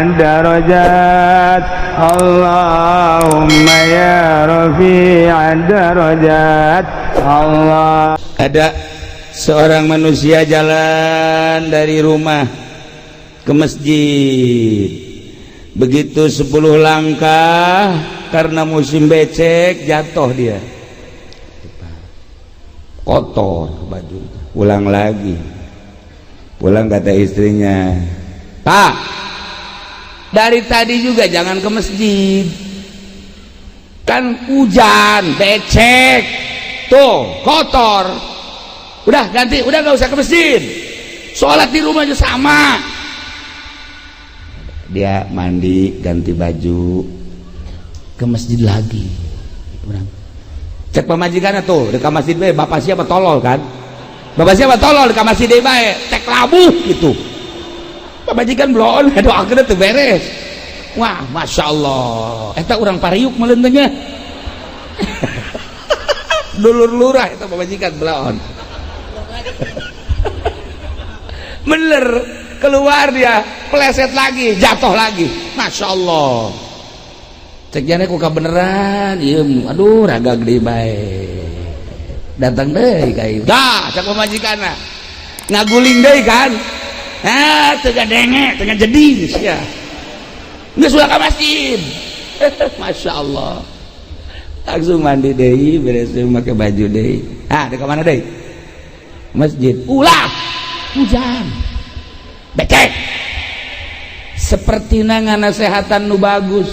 الدرجات اللهم يا رفيع الدرجات Allah. Ada seorang manusia jalan dari rumah ke masjid. Begitu 10 langkah, karena musim becek, jatuh dia, kotor baju. Pulang lagi, pulang, kata istrinya, "Pak, dari tadi juga jangan ke masjid, kan hujan, becek tuh, kotor. Udah ganti, udah nggak usah ke masjid, sholat di rumah aja sama." Dia mandi, ganti baju, ke masjid lagi. Cek pamajikan tuh, dekat masjid bae, "Bapak siapa tolol kan, bapak siapa tolol, dekat masjid bae tek labuh gitu." Pamajikan bloon, doakeun teu beres. Wah, masya Allah, eta urang pariuk melentenya dulur lurah eta pamajikan bloon. Bener, keluar dia, pleset lagi, jatuh lagi. Masya Allah, cek jane ku beneran ieu, aduh, raga gede bae. Datang deui ka ieu dah, cek pamajikanna, ngaguling deui kan, ah, teu gadenge, teu jadi sia, geus ulah ka masjid. Masya Allah, langsung mandi deui, beres deui, make baju deui. Ah, di mana deui? Masjid. Ulah, hujan, becek. Seperti nganasehatan nu bagus,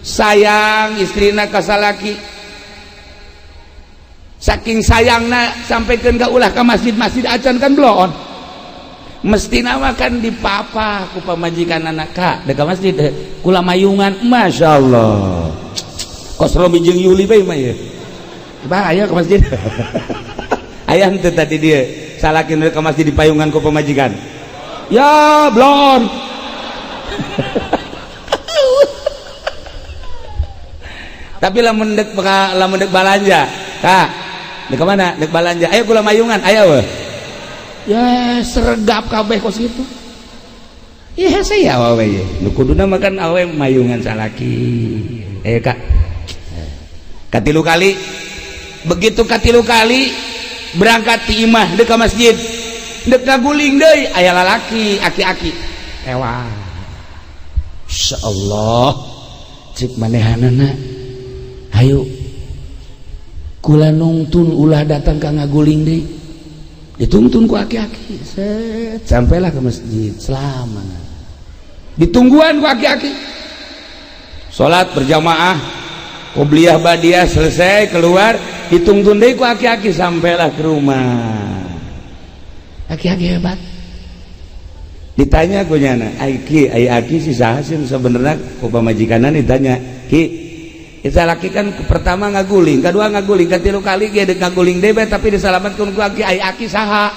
sayang istrina ka salaki, saking sayangna sampaikan ke ulah ke masjid-masjid acan kan bloon. Mesti nama kan dipapa ku pamajikan anak, "Kak, dek masjid kula mayungan." Masya Allah, kos Romi jeung Yuli bae mah ye. Bah, ayo ke masjid. Aya henteu tadi dia salakin ke masjid di payungan ku pamajikan? Ya blon. Tapi lamun dek, lamun dek balanja, "Kak, dek mana?" "Dek balanja." "Ayo kula mayungan." Ayo weh. Ya sergap kabeh kos gitu. Ya saya awewe ye nu kuduna makan awe mayungan salaki. Eh, Kak, katilu kali. Begitu katilu kali berangkat ti imah dek ka masjid, dek ngaguling deui, aya lalaki aki-aki ewa. Insyaallah, cek manehanana, "Ayo kula nungtun ulah datang ka ngaguling deui." Dituntun ku aki-aki, set, sampailah ke masjid selamat. Ditungguan ku aki-aki, salat berjamaah qobliyah badiah selesai, keluar, ditungtun deui ku aki-aki, sampailah ke rumah. Aki-aki hebat. Ditanya ku nyana, "Ai ki, ai aki si saha sih sebenarnya?" Ku pamajikanna ditanya, "Ki, eta laki kan pertama ngaguling, kedua ngaguling, katilu kali ge dek ngaguling deui, tapi disalamatkeun ku aki. Ai aki saha?"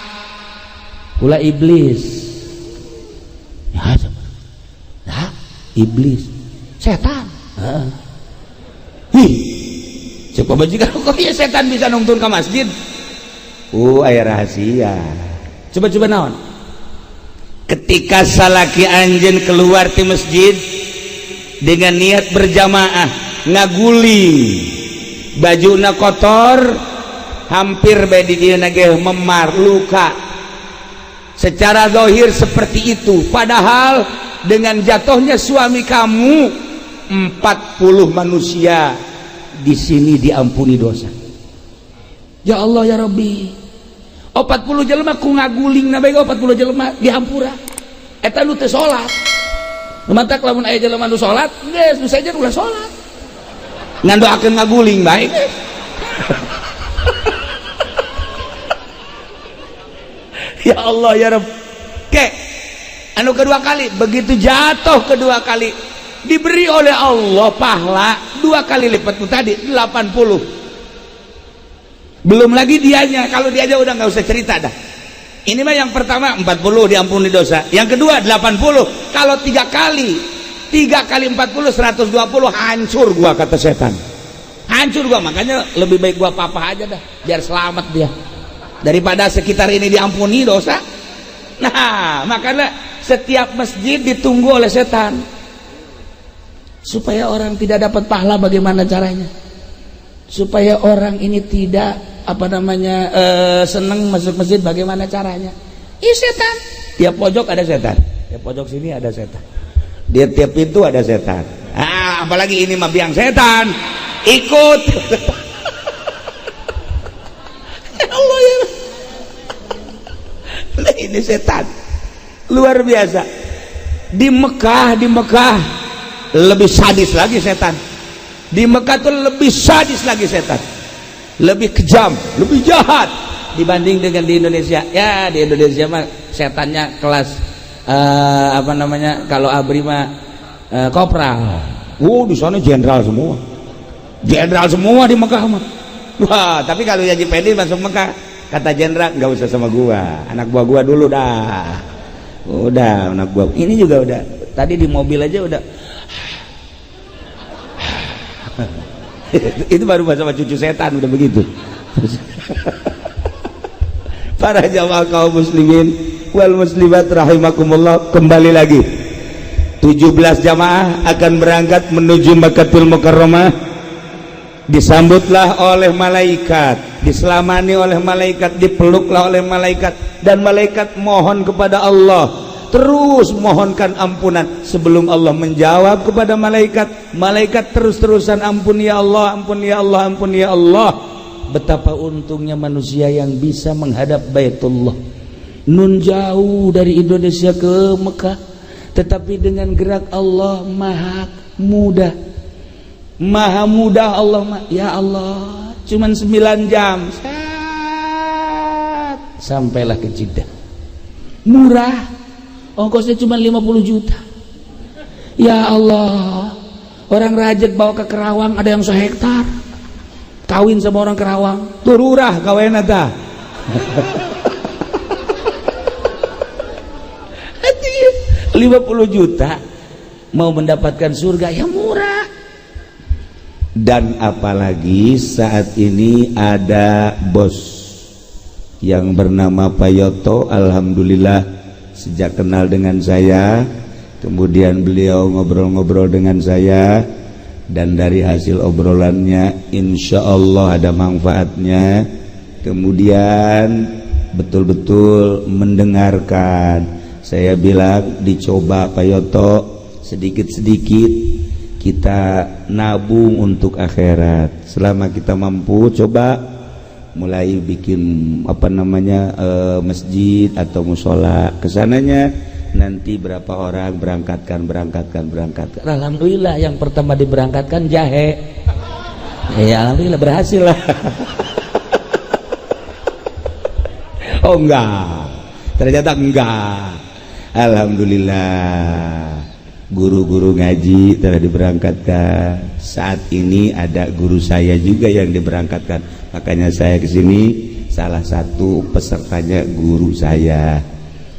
"Kula iblis." Ya, nah, iblis, setan. Heeh. Hi, cek pamajikan, kok ya setan bisa nungtun ke masjid? Aya rahasia. Coba-coba naon? Ketika salaki anjeun keluar di masjid dengan niat berjamaah, ngaguling, bajuna kotor, hampir bae di dieu ge memar luka, secara zahir seperti itu, padahal dengan jatuhnya suami kamu 40 manusia di sini diampuni dosa. Ya Allah ya Rabbi, 40 jelema ku ngaguling na bae 40 jelema dihampura. Eta nu teu salat. Matak lamun aya jelema nu salat, geus nu saja ulah salat, ngandoakeun ngaguling bae geus. Ya Allah ya Rabb. Ke anu kedua kali, begitu jatuh kedua kali, diberi oleh Allah pahala dua kali lipat itu tadi, 80. Belum lagi dianya, kalau dia aja udah nggak usah cerita dah. Ini mah yang pertama 40 diampuni dosa, yang kedua 80. Kalau tiga kali, 3 kali 40, 120. Hancur gua, kata setan, hancur gua. Makanya lebih baik gua papa aja dah, biar selamat dia, daripada sekitar ini diampuni dosa. Nah, makanya Setiap masjid ditunggu oleh setan supaya orang tidak dapat pahala. Bagaimana caranya supaya orang ini tidak, apa namanya, seneng masuk masjid? Bagaimana caranya? Ih, setan tiap pojok ada setan, tiap pojok sini ada setan, dia tiap pintu ada setan. Ah, apalagi ini mah biang setan ikut. Ya Allah ya. Nah, ini setan luar biasa di Mekah. Di Mekah lebih sadis lagi setan. Di Mekah tuh lebih sadis lagi setan, lebih kejam, lebih jahat dibanding dengan di Indonesia. Ya, di Indonesia mah setannya kelas apa namanya, kalau ABRI mah kopral. Oh, di sana jenderal semua, jenderal semua di Mekah mah. Wah, tapi kalau Haji Pendi masuk Mekah, kata jenderal, "Nggak usah sama gua, anak buah gua dulu dah." Udah, anak buah ini juga udah tadi di mobil aja udah. Itu baru sama cucu setan udah begitu. Para jamaah kaum muslimin wal muslimat rahimakumullah, kembali lagi, 17 jamaah akan berangkat menuju Makkatul Mukarramah. Disambutlah oleh malaikat, diselamani oleh malaikat, dipeluklah oleh malaikat, dan malaikat mohon kepada Allah, terus mohonkan ampunan. Sebelum Allah menjawab kepada malaikat, malaikat terus-terusan, "Ampun ya Allah, ampun ya Allah, ampun ya Allah." Betapa untungnya manusia yang bisa menghadap Baitullah. Nun jauh dari Indonesia ke Mekah, tetapi dengan gerak Allah maha mudah, maha mudah Allah. Ya Allah, cuman 9 jam. Set, sampailah ke Jeddah. Murah, ongkosnya cuma 50 juta. Ya Allah, orang Rajeg bawa ke Kerawang ada yang sehektar, kawin sama orang Kerawang, tururah kawin ta. 50 juta mau mendapatkan surga, ya murah. Dan apalagi saat ini ada bos yang bernama Pak Yoto. Alhamdulillah, sejak kenal dengan saya, kemudian beliau ngobrol-ngobrol dengan saya, dan dari hasil obrolannya insya Allah ada manfaatnya. Kemudian betul-betul mendengarkan. Saya bilang, dicoba Pak Yoto, sedikit-sedikit kita nabung untuk akhirat. Selama kita mampu, coba mulai bikin, apa namanya, masjid atau musola. Kesananya nanti berapa orang, berangkatkan, berangkatkan, berangkatkan. Alhamdulillah, yang pertama diberangkatkan jahe ya. Alhamdulillah berhasil lah. Oh enggak, ternyata enggak. Alhamdulillah, guru-guru ngaji telah diberangkatkan. Saat ini ada guru saya juga yang diberangkatkan, makanya saya kesini salah satu pesertanya guru saya.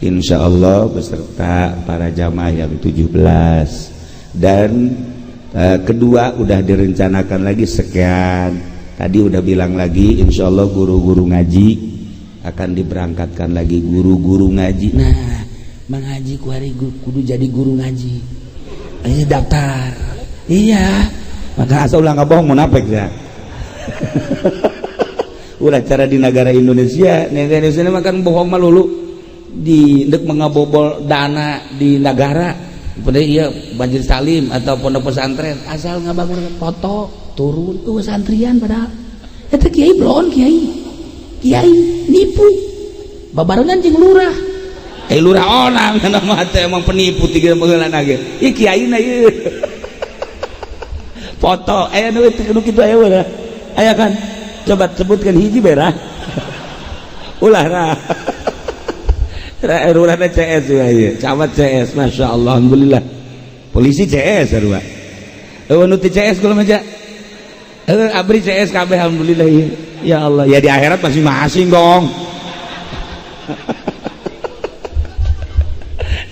Insya Allah beserta para jamaah yang 17 dan kedua udah direncanakan lagi sekian. Tadi udah bilang lagi, insya Allah guru-guru ngaji akan diberangkatkan lagi, guru-guru ngaji. Nah, mengaji kuari kudu jadi guru ngaji. Ini daftar. Iya, maka asal ulah bohong, munafik ya. Ulah cara di negara Indonesia, negara Indonesia makan bohong melulu di dek mengabobol dana di negara. Pada iya Banjir Salim atau pondok pesantren asal ngabangun foto turun tuh santrian, padahal itu kiai belon, kiai kiai nipu babarengan jeung lurah. Lurah onang nama teh emang penipu tiga baheula ge. Ieu kiai na ieu. Foto aya nu nu kitu aya ulah. Aya kan? Coba sebutkan hiji berah. Ulah ra. Lurahna CS ya ieu. Camat CS, Masya Allah, alhamdulillah. Polisi CS sarua. Eueuh nu ti CS kula mah. ABRI CS kabeh, alhamdulillah ieu. Ya Allah, ya di akhirat masing-masing dong.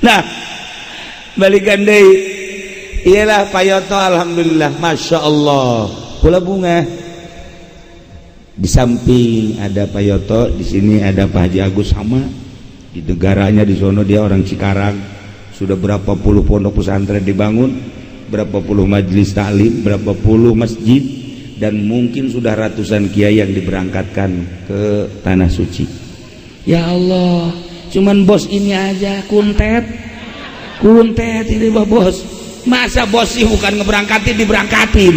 Nah, balikan deui. Iyalah Pak Yoto, alhamdulillah, Masya Allah. Pula bunga. Di samping ada Pak Yoto, di sini ada Pak Haji Agus sama. Di negaranya di sono dia orang Cikarang. Sudah berapa puluh pondok pesantren dibangun, berapa puluh majelis taklim, berapa puluh masjid, dan mungkin sudah ratusan kiai yang diberangkatkan ke tanah suci. Ya Allah, cuman bos ini aja kuntet kuntet ini bos. Masa bos sih bukan ngeberangkatin, diberangkatin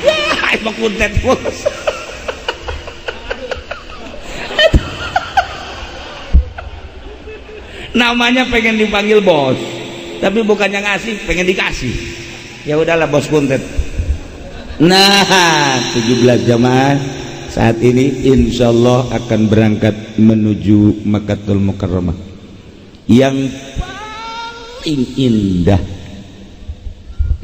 ya? Emang kuntet bos. Namanya pengen dipanggil bos, tapi bukannya ngasih, pengen dikasih. Ya udahlah, bos kuntet. Nah, 17 jamaah saat ini insya Allah akan berangkat menuju Makkatul Mukarramah yang paling indah.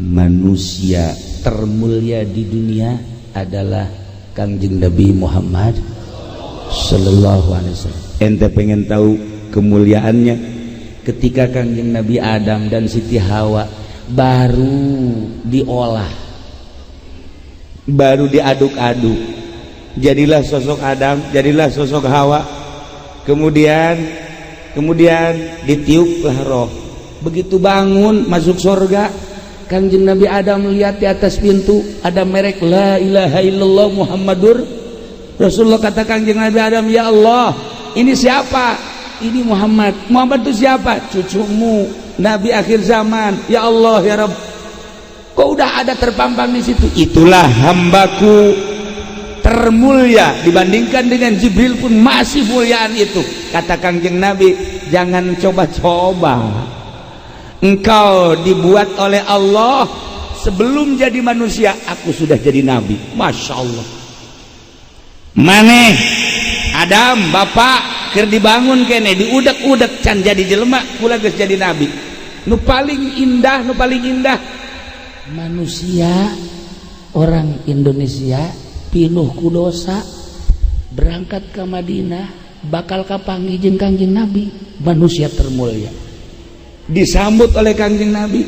Manusia termulia di dunia adalah Kangjeng Nabi Muhammad Sallallahu Alaihi Wasallam. Ente pengen tahu kemuliaannya? Ketika Kangjeng Nabi Adam dan Siti Hawa baru diolah, baru diaduk-aduk, jadilah sosok Adam, jadilah sosok Hawa. Kemudian kemudian ditiuplah roh. Begitu bangun masuk surga, Kangjeng Nabi Adam lihat di atas pintu ada merek "La ilaha illallah Muhammadur Rasulullah". Kata Kangjeng Nabi Adam, "Ya Allah, ini siapa?" "Ini Muhammad." "Muhammad itu siapa?" "Cucumu, Nabi akhir zaman." "Ya Allah, ya Rabb, kok udah ada terpampang di situ?" "Itulah hambaku termulia, dibandingkan dengan Jibril pun masih muliaan itu." Kata Kangjeng Nabi, "Jangan coba-coba. Engkau dibuat oleh Allah sebelum jadi manusia, aku sudah jadi nabi." Masya Allah. Maneh Adam, bapak keur dibangun kene, diudek-udek, can jadi jelema, kula geus jadi nabi. Nu paling indah, nu paling indah manusia, orang Indonesia pinuh ku dosa, berangkat ke Madinah bakal kapanggih jeung Kangjeng Nabi, manusia termulia, disambut oleh Kangjeng Nabi.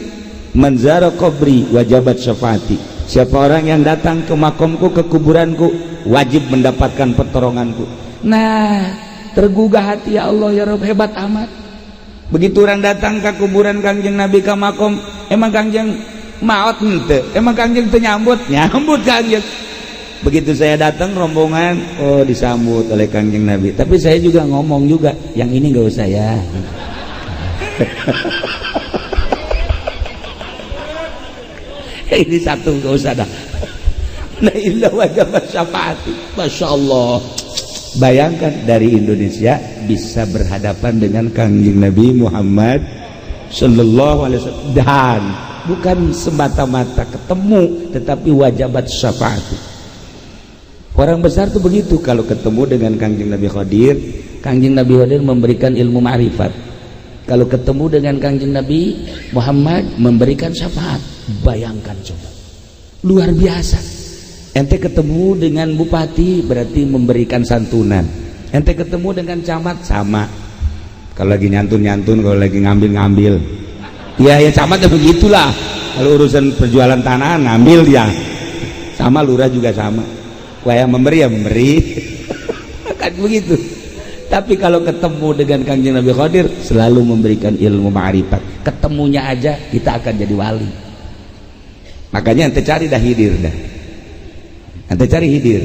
"Man zara qabri wajabat syafaati." Siapa orang yang datang ke makomku, ke kuburanku, wajib mendapatkan pertolonganku. Nah, tergugah hati, ya Allah, ya Rabb, hebat amat. Begitu orang datang ke kuburan Kangjeng Nabi, ke makom, emang Kangjeng maot henteu? Emang Kangjeng teu nyambut? Nyambut Kangjeng. Begitu saya datang rombongan, oh, disambut oleh Kangjeng Nabi. Tapi saya juga ngomong juga, yang ini nggak usah ya. Ini satu nggak usah dah. Nah, illa wajib syafaati. Masya Allah, bayangkan dari Indonesia bisa berhadapan dengan Kangjeng Nabi Muhammad Sallallahu Alaihi Wasallam, dan bukan semata-mata ketemu, tetapi wajabat syafaati. Orang besar tuh begitu. Kalau ketemu dengan Kangjeng Nabi Khadir, Kangjeng Nabi Khadir memberikan ilmu ma'rifat. Kalau ketemu dengan Kangjeng Nabi Muhammad, memberikan syafaat. Bayangkan coba, luar biasa. Ente ketemu dengan bupati berarti memberikan santunan. Ente ketemu dengan camat sama, kalau lagi nyantun-nyantun, kalau lagi ngambil-ngambil ya, ya camat ya begitulah. Kalau urusan perjualan tanah ngambil dia sama, lurah juga sama. Wah, yang memberi ya memberi, kan begitu. Tapi kalau ketemu dengan Kangjeng Nabi Khadir, selalu memberikan ilmu ma'rifat. Ketemunya aja kita akan jadi wali. Makanya ente cari dah Hidir dah. Ente cari Hidir.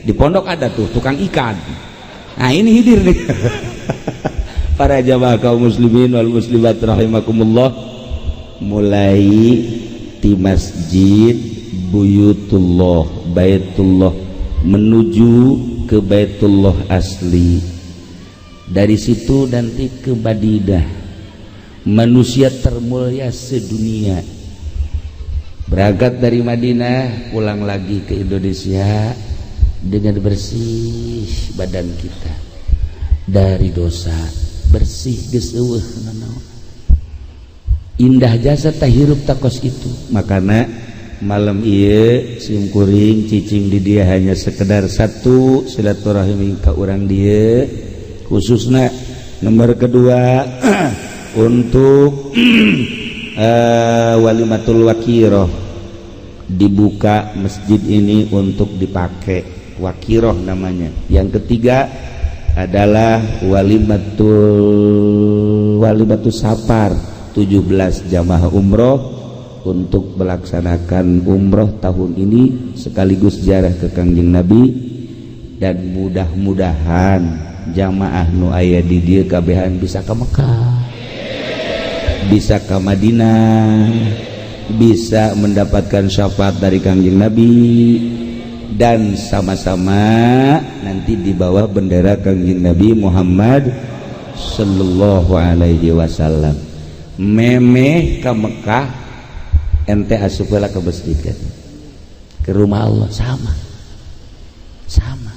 Di pondok ada tuh tukang ikan. Nah, ini Hidir nih. Para jamaah kaum muslimin wal muslimat rahimakumullah, mulai di masjid Buyutullah, Baitullah, menuju ke Baitullah asli. Dari situ nanti ke Madinah. Manusia termulia sedunia berangkat dari Madinah, pulang lagi ke Indonesia dengan bersih badan kita dari dosa, bersih, geus eueuh nanaon. Indah jasa tah hirup takos itu. Makana malam ieu sim kuring cicing di dieu hanya sekedar satu, silaturahmi ka urang dieu khususnya. Nomor kedua, untuk walimatul wakiroh, dibuka masjid ini untuk dipakai wakiroh namanya. Yang ketiga adalah walimatul safar. 17 jamaah umroh untuk melaksanakan umroh tahun ini sekaligus ziarah ke Kangjeng Nabi. Dan mudah-mudahan jamaah nu aya di dieu kabehan bisa ke Mekah, bisa ke Madinah, bisa mendapatkan syafaat dari Kangjeng Nabi, dan sama-sama nanti di bawah bendera Kangjeng Nabi Muhammad sallallahu alaihi wasallam. Memeh ke Mekah, ente asup heula ke masjid kan, ke rumah Allah. Sama sama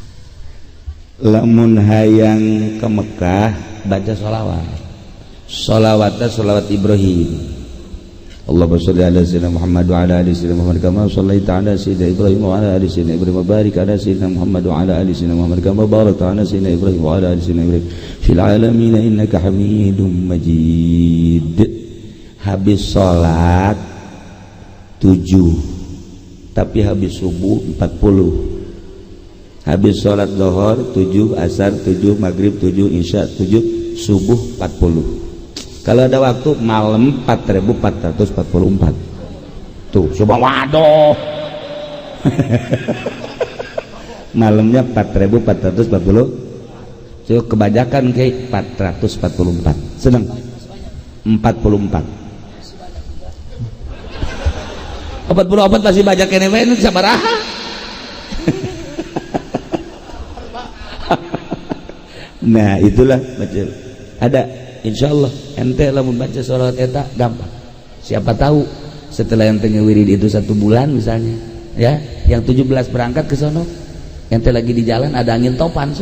lamun hayang ke Mekah, baca sholawat. Sholawatnya sholawat Ibrahim. Allahumma sholli ala sayyidina Muhammad wa ala ali sayyidina Muhammad kama shallaita ala sayyidina Ibrahim wa ala ali sayyidina Ibrahim wa barik ala sayyidina Muhammad wa ala ali sayyidina Muhammad kama barakta ala sayyidina Ibrahim wa ala ali sayyidina Ibrahim fil alamin innaka Hamidum Majid. Habis salat 7, tapi habis subuh 40. Habis salat zuhur 7, asar 7, maghrib 7, isya 7, subuh 40. Kalau ada waktu malam 4444 tuh coba. Waduh, malamnya 4440. Coba kebajakan ke 444, senang 44 44 masih banyak kene wae sabaraha. Nah, itulah baca. Ada insyaallah ente lamun baca sholawat eta gampang. Siapa tahu setelah ente ngewirid itu satu bulan misalnya ya, yang 17 berangkat ke sono, ente lagi di jalan ada angin topan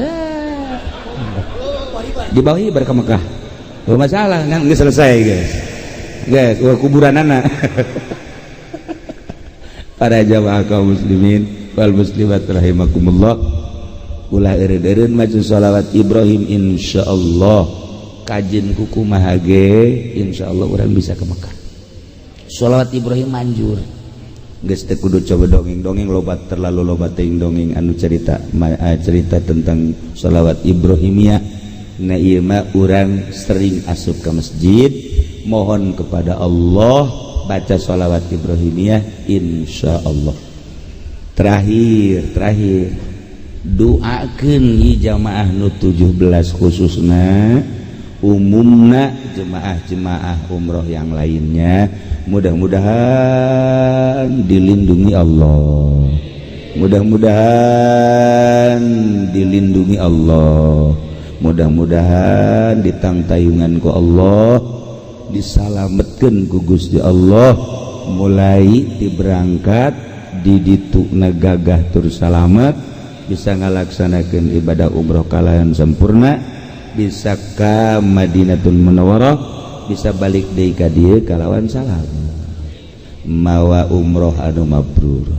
di bawah ke Mekah. Gak masalah kan, nggak selesai, guys. Guys, wah, kuburan anak. Para jamaah kaum muslimin wal muslimat rahimakumullah, ulah eureun-eureun maca sholawat Ibrahim. Insyaallah kajin kuku mahage, insyaallah orang bisa ke Mekah. Sholawat Ibrahim manjur, geus teu kudu coba dongeng-dongeng lobat, terlalu lobat teuing dongeng anu cerita cerita tentang sholawat Ibrahimiyah. Nah, ieu mah urang sering asup ke masjid, mohon kepada Allah, baca sholawat Ibrahimiyah, insyaallah. Terakhir terakhir, doakeun ieu jamaah nu 17, khususna, umumna jemaah-jemaah umroh yang lainnya, mudah-mudahan dilindungi Allah, mudah-mudahan dilindungi Allah, mudah-mudahan ditangtayungan ku Allah, disalametkeun ku Gusti Allah, mulai diberangkat di ditu gagah tur salamet, bisa ngalaksanakeun ibadah umroh kalayan sempurna, bisa ka Madinatul Munawwarah, bisa balik deui ka dieu kalawan salam, mawa umroh anu mabrur.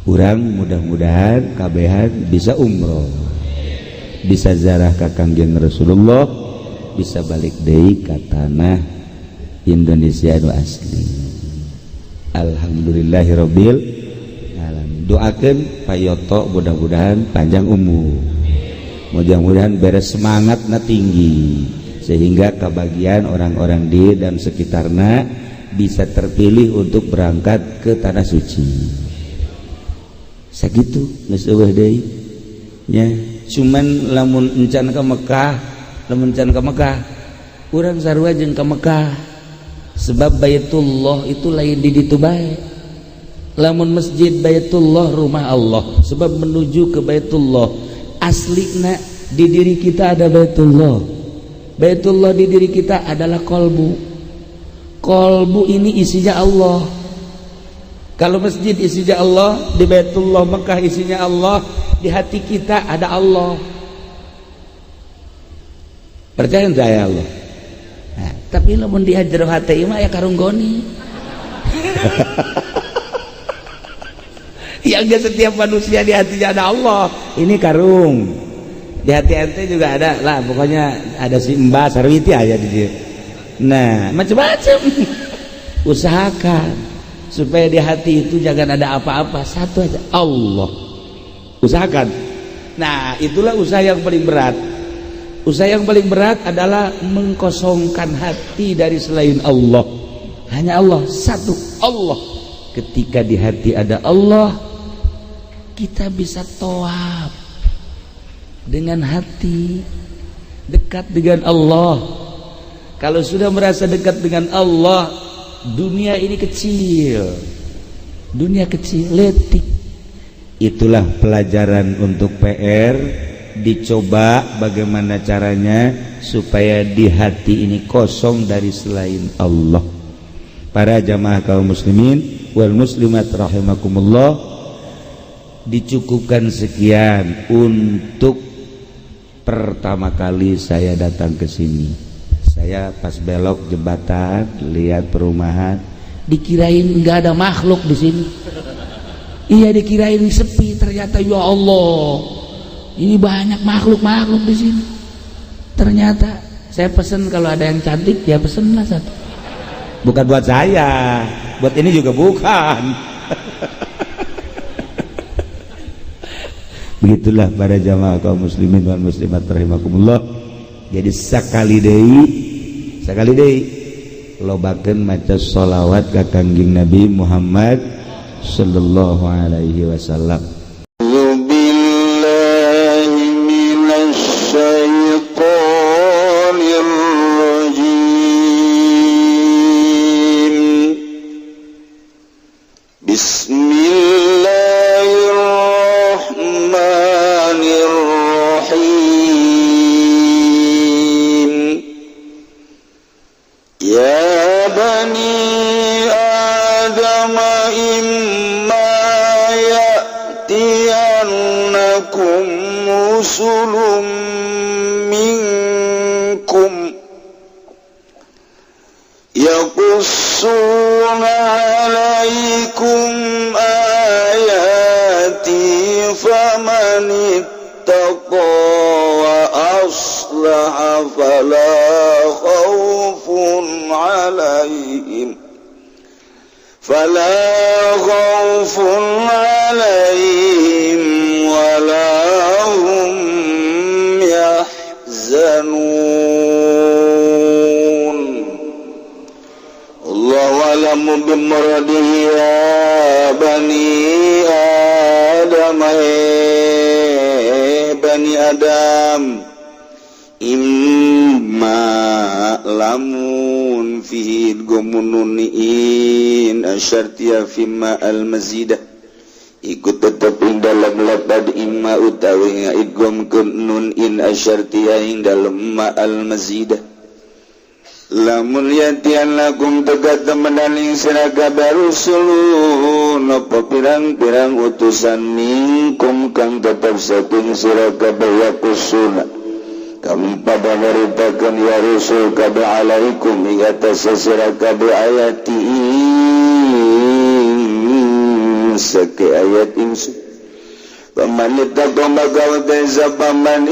Urang mudah-mudahan kabehan bisa umroh, bisa ziarah ka Kangjeng Rasulullah, bisa balik deui ka tanah Indonesia anu asli. Alhamdulillahirabbil alamin. Doakeun Pak Yoto mudah-mudahan panjang umur, mudah-mudahan beres semangatna tinggi sehingga kebagian orang-orang di dan sekitarnya bisa terpilih untuk berangkat ke tanah suci. Sakitu geus, eueuh deui nya. Cuman lamun encan ke Mekah, lamun encan ke Mekah, urang sarua jeung ke Mekah, sebab Baitullah itu lain di ditu bae. Lamun masjid Baitullah, rumah Allah, sebab menuju ke Baitullah aslina di diri kita ada Baitullah. Baitullah di diri kita adalah kolbu. Kolbu ini isinya Allah. Kalau masjid isinya Allah, di Baitullah Mekah isinya Allah, di hati kita ada Allah. Percaya enggak ya Allah? Nah, tapi lamun di jero hati mah ya karunggoni. Ya enggak setiap manusia di hatinya ada Allah. Ini karung. Di hati ente juga ada lah, pokoknya ada si Mbak Sarwiti aja di dia. Nah, macam-macam. Usahakan supaya di hati itu jangan ada apa-apa, satu aja, Allah. Usahakan. Nah, itulah usaha yang paling berat. Usaha yang paling berat adalah mengkosongkan hati dari selain Allah. Hanya Allah, satu Allah. Ketika di hati ada Allah, kita bisa tawaf dengan hati dekat dengan Allah. Kalau sudah merasa dekat dengan Allah, dunia ini kecil, dunia kecil, leutik. Itulah pelajaran untuk PR. Dicoba bagaimana caranya supaya di hati ini kosong dari selain Allah. Para jamaah kaum muslimin wal muslimat rahimakumullah, dicukupkan sekian untuk pertama kali saya datang ke sini. Saya pas belok jembatan lihat perumahan, dikirain nggak ada makhluk di sini. Iya, dikirain sepi, ternyata ya Allah, ini banyak makhluk-makhluk di sini. Ternyata saya pesen, kalau ada yang cantik ya pesen lah satu. Bukan buat saya, buat ini juga bukan. Begitulah para jamaah kaum muslimin dan muslimat rahimakumullah. Jadi sekali deui lobakeun maca sholawat ka Kangjeng Nabi Muhammad sallallahu alaihi wasallam. بالله من الشيطان الرجيم. بسم الله الرحمن الرحيم. يا بني آدم إما يأتينكم رسل منكم يقصون عليكم آياتي فمن اتقى وأصلح فلا خوف عليهم ولا هم يحزنون. الله أعلم بمراده. يا بني آدم، بني آدم، إما lamun fihi idghamun nun in asyartiyah fi ma al mazidah ikut tetep ing dalam lapad imma utawi idghamkeun nun in asyartiyah ing dalam ma al mazidah. Lamun ya'tiyannakum tegat temenan ing sira kabeh rusulun apa pirang-pirang utusan minkum kang tetep saking sira kabeh, yaqussuna kami pada meritakan ya rusul kabeh alaikum ing atas sira kabeh ayati sake ayat ingsun, faman ittaqa maka utai sapa man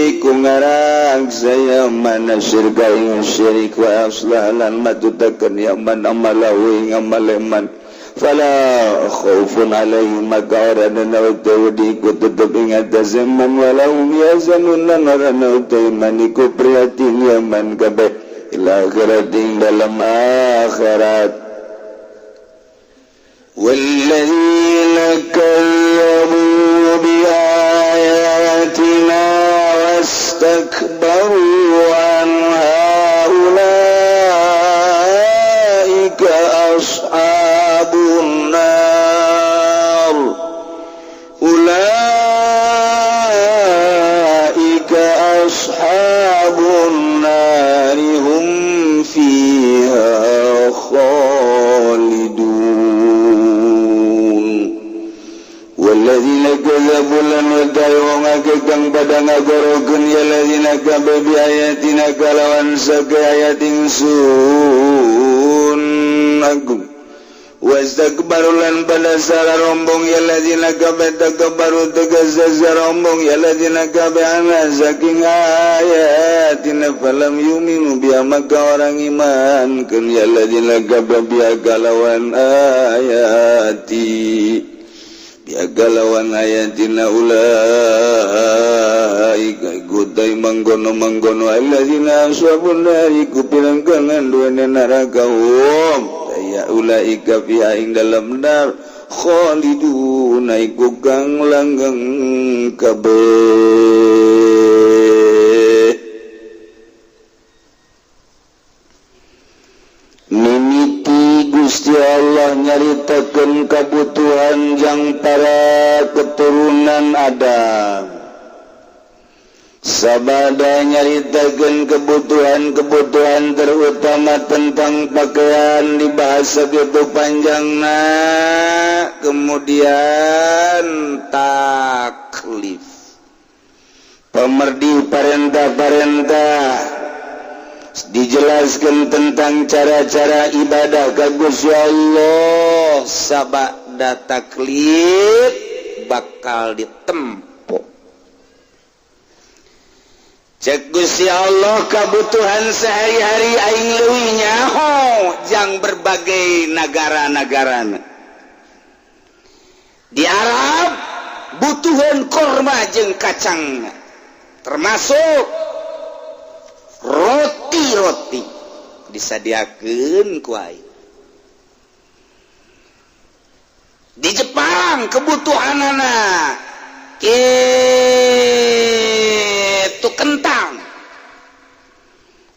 iku ngarang saya mana syirka ing syirik, wa aslah lan matutakeun ya man amalahu ing amale man, fala khaufun alaihim maka ora ana utawi iku tetep ing atase man, wala hum yahzanun lan ora ana utawi man iku prihatin ya man kabeh ila akhirat ing dalam akhirat. والذين كذبوا بآياتنا واستكبروا عنها أولئك أصحاب النار، أولئك أصحاب النار هم فيها خالدون. والذين كذبوا lan utawi wong akeh kang pada ngagorokeun ya ladzina kabeh bi ayatina kalawan sake ayat ingsun agung, wastakbaru lan pada salah rombong ya ladzina kabeh, takabbaru tegas rombong ya ladzina kabeh anha saking ayatina, falam yu'minu biha maka ora iman keun ya ladzina kabeh biha kalawan ayati. Biagalawan ayatina ulaika iku manggono manggono alladzina ashabun nari ku pirangkangan duene neraka hum ya ulaika fiha ing dalam nar khalidun iku kang langgeng kabeh. Mimiti Gusti Allah nyaritakeun kabutuhan jang para keturunan Adam. Sabada nyaritakeun kebutuhan-kebutuhan terutama tentang pakaian dibahas begitu panjangna, kemudian taklif pemerdi parentah-parentah dijelaskan tentang cara-cara ibadah ka Gusti Allah. Sabada taklif bakal ditempo cek Gusti Allah kebutuhan sehari-hari aing leuwih nyaho jang berbagai negara-negara di Arab butuhan korma jeung kacang termasuk roti-roti disadiakeun ku aing. Di Jepang kebutuhanana kitu kentang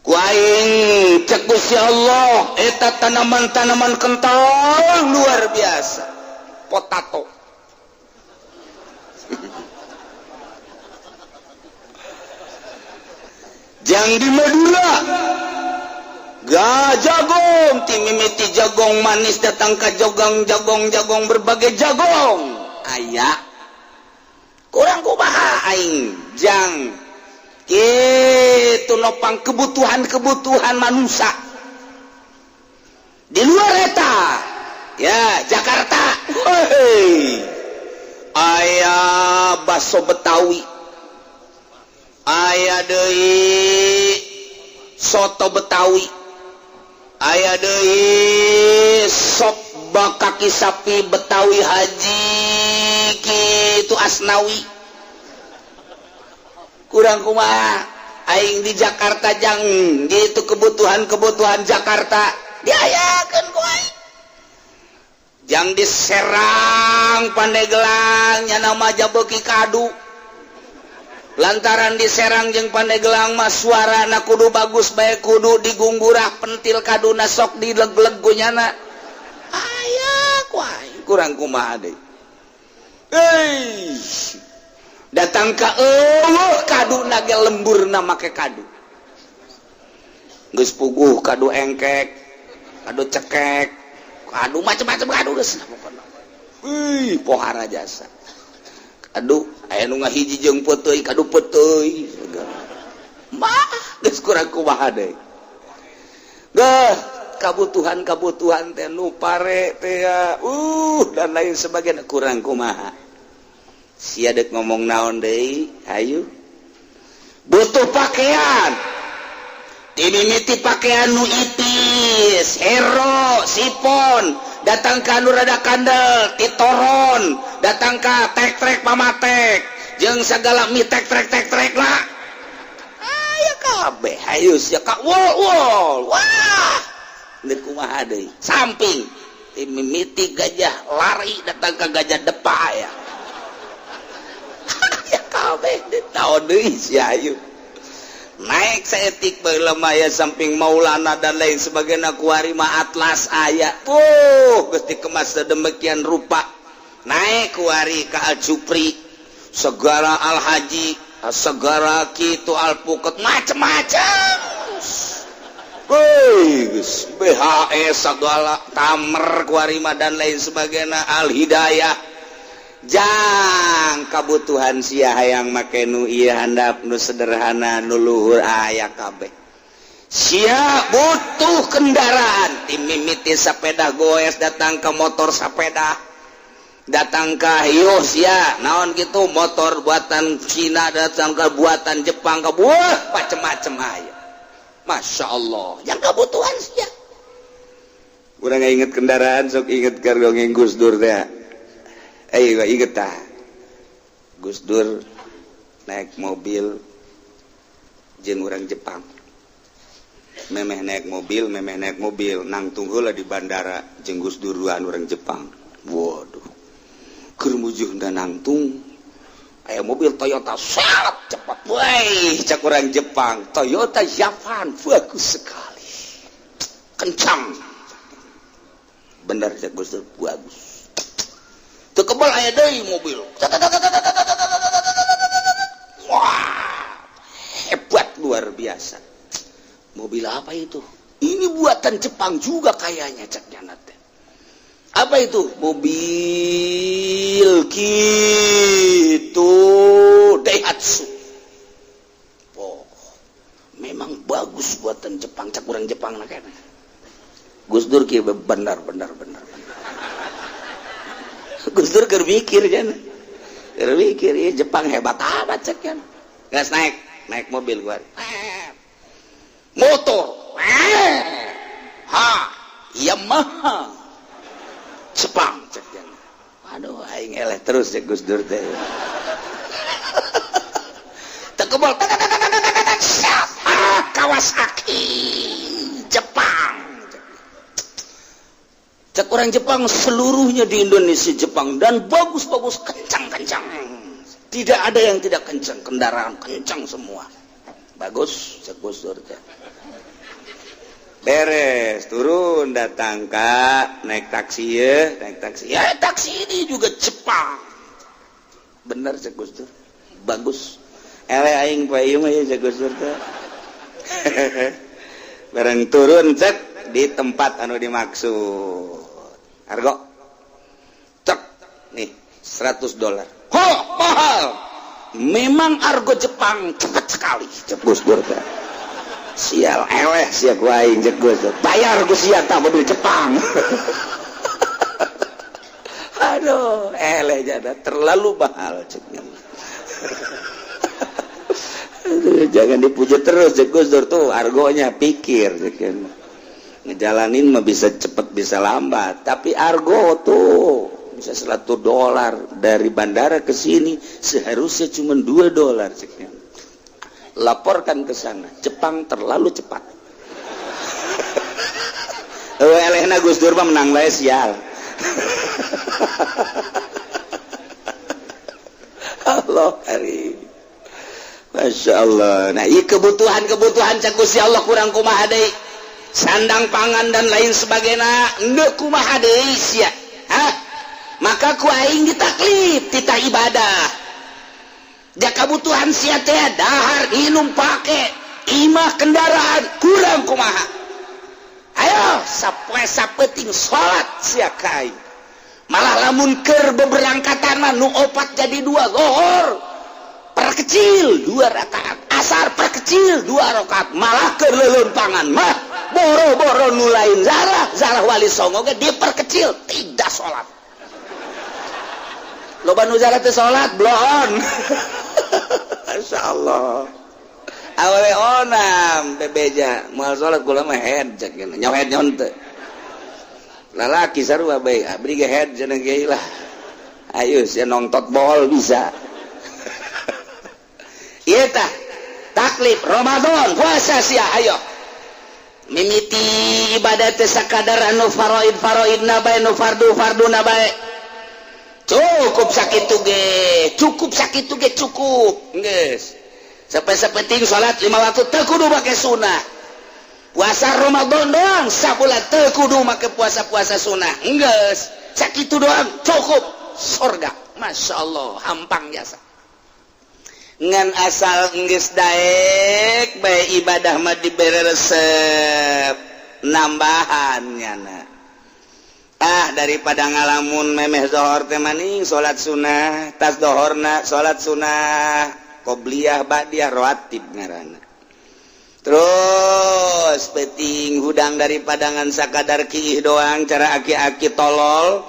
ku aing cek Gusti Allah eta tanaman-tanaman kentang luar biasa potato. Jang di Madura gak jagong timimiti jagong manis datang ke jogong jagong jagong berbagai jagong aya kurang kumaha aing jang kitu nopang kebutuhan-kebutuhan manusia di luar eta ya Jakarta hei aya baso Betawi aya deui soto Betawi aya deui sop kaki sapi Betawi haji kitu Asnawi kurang kumaha aing di Jakarta jang gitu kebutuhan-kebutuhan Jakarta diayakeun ku aing jang diserang Pandeglang nya nama jabeuki kadu lantaran diserang jeung Pandeglang mah suarana kudu bagus bae kudu digungguraa pentil kaduna sok dileg-leg ku nyana aya ku aing kurang kumaha deui euy datang ka eueuh kaduna ge lemburna make kadu geus puguh kadu engkek kadu cekek kadu macam-macam kadu geus pokona euy pohara jasa aduh aya nu ngahiji jeung peuteuy kadu peuteuy mah geus kurang kumaha deui geuh kabutuhan-kabutuhan teh nu pare teh dan lain sebagainya kurang kumaha sia deuk ngomong naon deui hayu butuh pakaian dimimiti pakaian nu ipis hero sipon datang ka nu rada kandel titoron datang ka tek-trek pamatek jeung segala mi tek-trek tek-trek lah aya kabeh hayu sia ka wol wol wah deuk kumaha deui samping dimimiti gajah lari datang ka gajah depa aya ya kabeh naon deui sia hayu naik saetik baheula aya samping Maulana dan lain sebagainya kuari mah Atlas aya geus dikemas sedemikian rupa naik kuari ka Al Jupri segala Al Haji segala kitu alpuket macem-macem geus BHS segala tamer kuari mah dan lain sebagainya Al Hidayah jang kabutuhan sia hayang make nu ieu handap nu sederhana nu luhur aya kabeh sia butuh kendaraan timimiti sepeda goes datang ke motor sepeda datang ke hiu sia naon gitu motor buatan Cina datang ke buatan Jepang ke buah macem-macem aya Masya Allah yang kebutuhan sia urang inget kendaraan sok inget ka dongeng Gus Dur teh. Ayo inget tah, Gus Dur naik mobil jeung orang Jepang, memeh naik mobil, memeh naik mobil, nangtung heula di bandara jeung Gus Dur duaan orang Jepang. Waduh, keur mujuh nangtung, aya mobil Toyota sangat cepat. Woi, cak orang Jepang, "Toyota Japan bagus sekali, kencang." "Bener," cak Gus Dur, "bagus." Teu kebal aya deui mobil, wah, hebat, luar biasa. "Mobil apa itu?" "Ini buatan Jepang juga kayaknya," cak teh. "Apa itu?" "Mobil gitu, Daihatsu." "Oh, memang bagus buatan Jepang," cak orang Jepang. Nah, Gus Dur kieu, "Benar, benar, benar, benar." Gus Dur keur mikir jan, keur mikir, "Ieu Jepang hebat amat," cek kan. Gas, naik naik mobil gua, motor ha Yamaha Jepang, cek jan. "Aduh, aing eleh terus," cek Gus Dur teh. Teu kebal, Kawasaki Jepang. Cek orang Jepang, "Seluruhnya di Indonesia Jepang dan bagus-bagus, kencang-kencang. Tidak ada yang tidak kencang, kendaraan kencang semua." "Bagus," cek Gus Dur teh. Beres turun, datang kak, naik taksi ya, naik taksi ya, "Taksi ini juga Jepang." "Bener," cek Gus Dur, "bagus." "Eleh aing, Pak, ieu mah ya," cek Gus Dur teh. Bareng turun, cek di tempat anu dimaksud, argo cek nih 100 dolar. "Oh, mahal." "Memang argo Jepang cepat sekali," cek Gus Dur teh. "Sial, eleh sia ku aing," cek Gus Dur. "Bayar ku sia tah mobil Jepang." "Aduh, eleh jada, terlalu mahal," ceknya. "Aduh, jangan dipuji terus," cek Gus Dur. "Tuh argonya, pikir," cek. "Ngejalanin mah bisa cepet, bisa lambat, tapi argo tuh bisa 100 dolar. Dari bandara ke sini seharusnya cuma 2 dolar," ceknya. "Laporkan ke sana, Jepang terlalu cepat." Oh, elehna Gus Dur mah menang bae, sial. Allah karim. Masya Allah. Nah, iya, kebutuhan-kebutuhan cek Gusti Allah kurang kumaha deui? Sandang, pangan, dan lain sebagainya, endeu kumaha deui sia? Hah? Maka ku aing ditaklif titah ibadah. Ja kebutuhan sia teh dahar, minum, pake, imah, kendaraan, kurang kumaha? Ayo, sapoe sapeting salat sia ka aing. Malah lamun keur beberangkatan mah nu opat jadi dua, lohor perkecil dua rakaat, asar perkecil dua rakaat. Malah keur leuleumpangan mah boro-boro nu lain zarah, zarah Wali Songo ge diperkecil, tidak salat. Loba nu zarah teu salat bloon. Masya Allah. Awewe onam bebeja moal salat, "Kula mah head," cek nyaho, head nyaho teu lalaki sarua bae, abdi ge head cenah ge lah. Ayo sia nongtot bol bisa. Ieu tah taklif Ramadan, puasa sia. Ayo, mimiti ibadah teh sakadar anu faraid faraid na bae, nu fardu fardu na bae. Cukup sakitu ge, cukup sakitu ge, cukup geus. Sampai sapenting salat lima waktu teu kudu make sunnah. Puasa Ramadan doang sabulan, teu kudu make puasa-puasa sunnah. Geus sakitu doang cukup surga. Masya Allah, hampang jasa. Ngan asal geus daek bae ibadah mah dibere resep nambahan nyana. Ah, daripada ngalamun memeh zohor teh maning salat sunnah, tas dohorna salat sunnah qobliyah, ba'diyah, rawatib ngaranna. Terus peting hudang daripada ngan sakadar kiih doang, cara aki-aki tolol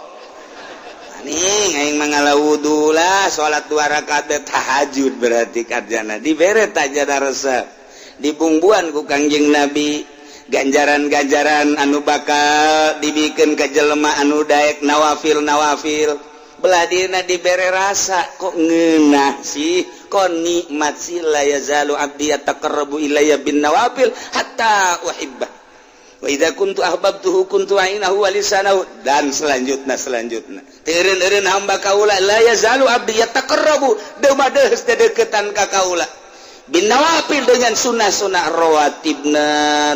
nih, aing mangala wudu lah, salat dua rakaat tahajud berarti karjana dibere tajana resep, dibumbuan ku Kangjeng Nabi ganjaran-ganjaran anu bakal dibikin ke jelema anu daek nawafil nawafil. Belah dina dibere rasa, kok ngeunah sih, kok nikmat sih. La yazalu abdi yataqarrabu ilayya bin nawafil hatta uhibbah, wa idza kuntu ahbabtuhu kuntu ainahu wa lisanahu, dan selanjutnya selanjutnya. Teureun-eureun hamba kaula, la yazalu abdi yataqarrabu, deus dedeketan ka kaula, bin nawafil, dengan sunnah-sunnah rawatibna.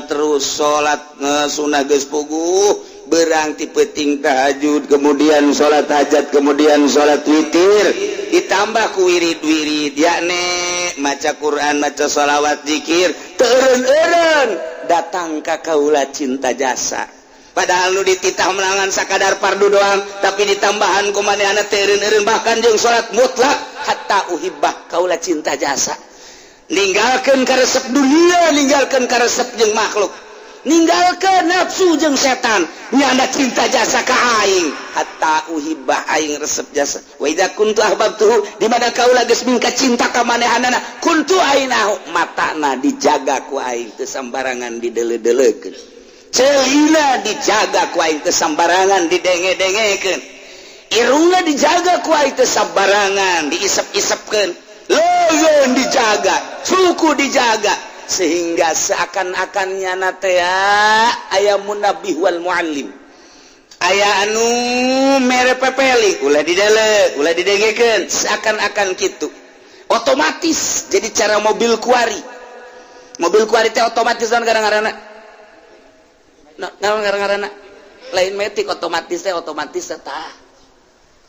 Terus salat sunnah geus puguh, berang ti peuting tahajud, kemudian salat hajat, kemudian salat witir, ditambah ku wirid-wirid, yakni maca Quran, maca sholawat, zikir. Teureun-eureun datang ka kaula cinta jasa. Padahal nu dititah meunangan sakadar fardu doang, tapi ditambahan ku manehna teureun-eureun, bahkan jeung salat mutlak, hatta uhibbah, kaula cinta jasa, ninggalkan karesep dunia, ninggalkan karesep jeung makhluk, ninggalkan nafsu jeung setan, nyanda cinta jasa ka aing, hatta uhibbah, aing resep jasa. Wa idza kuntu ahbabtuhu, di mana kaula geus mingka cinta ka manehanana, kuntu ainahu, matana dijaga ku aing teu sambarangan didele-deleukeun, celina dijaga ku aing teu sambarangan didenge-dengekeun, irungna dijaga ku aing teu sambarangan diisep-isepkeun, leungeun dijaga, suku dijaga, sehingga seakan-akan nyana teh aya munabbih wal muallim, aya anu mere pepeli, ulah didele, ulah didengekeun, seakan-akan gitu otomatis. Jadi cara mobil kuari, mobil kuari teh otomatis. Naon gara-garana? Naon gara-garana? Lain metik, otomatis teh, otomatis teh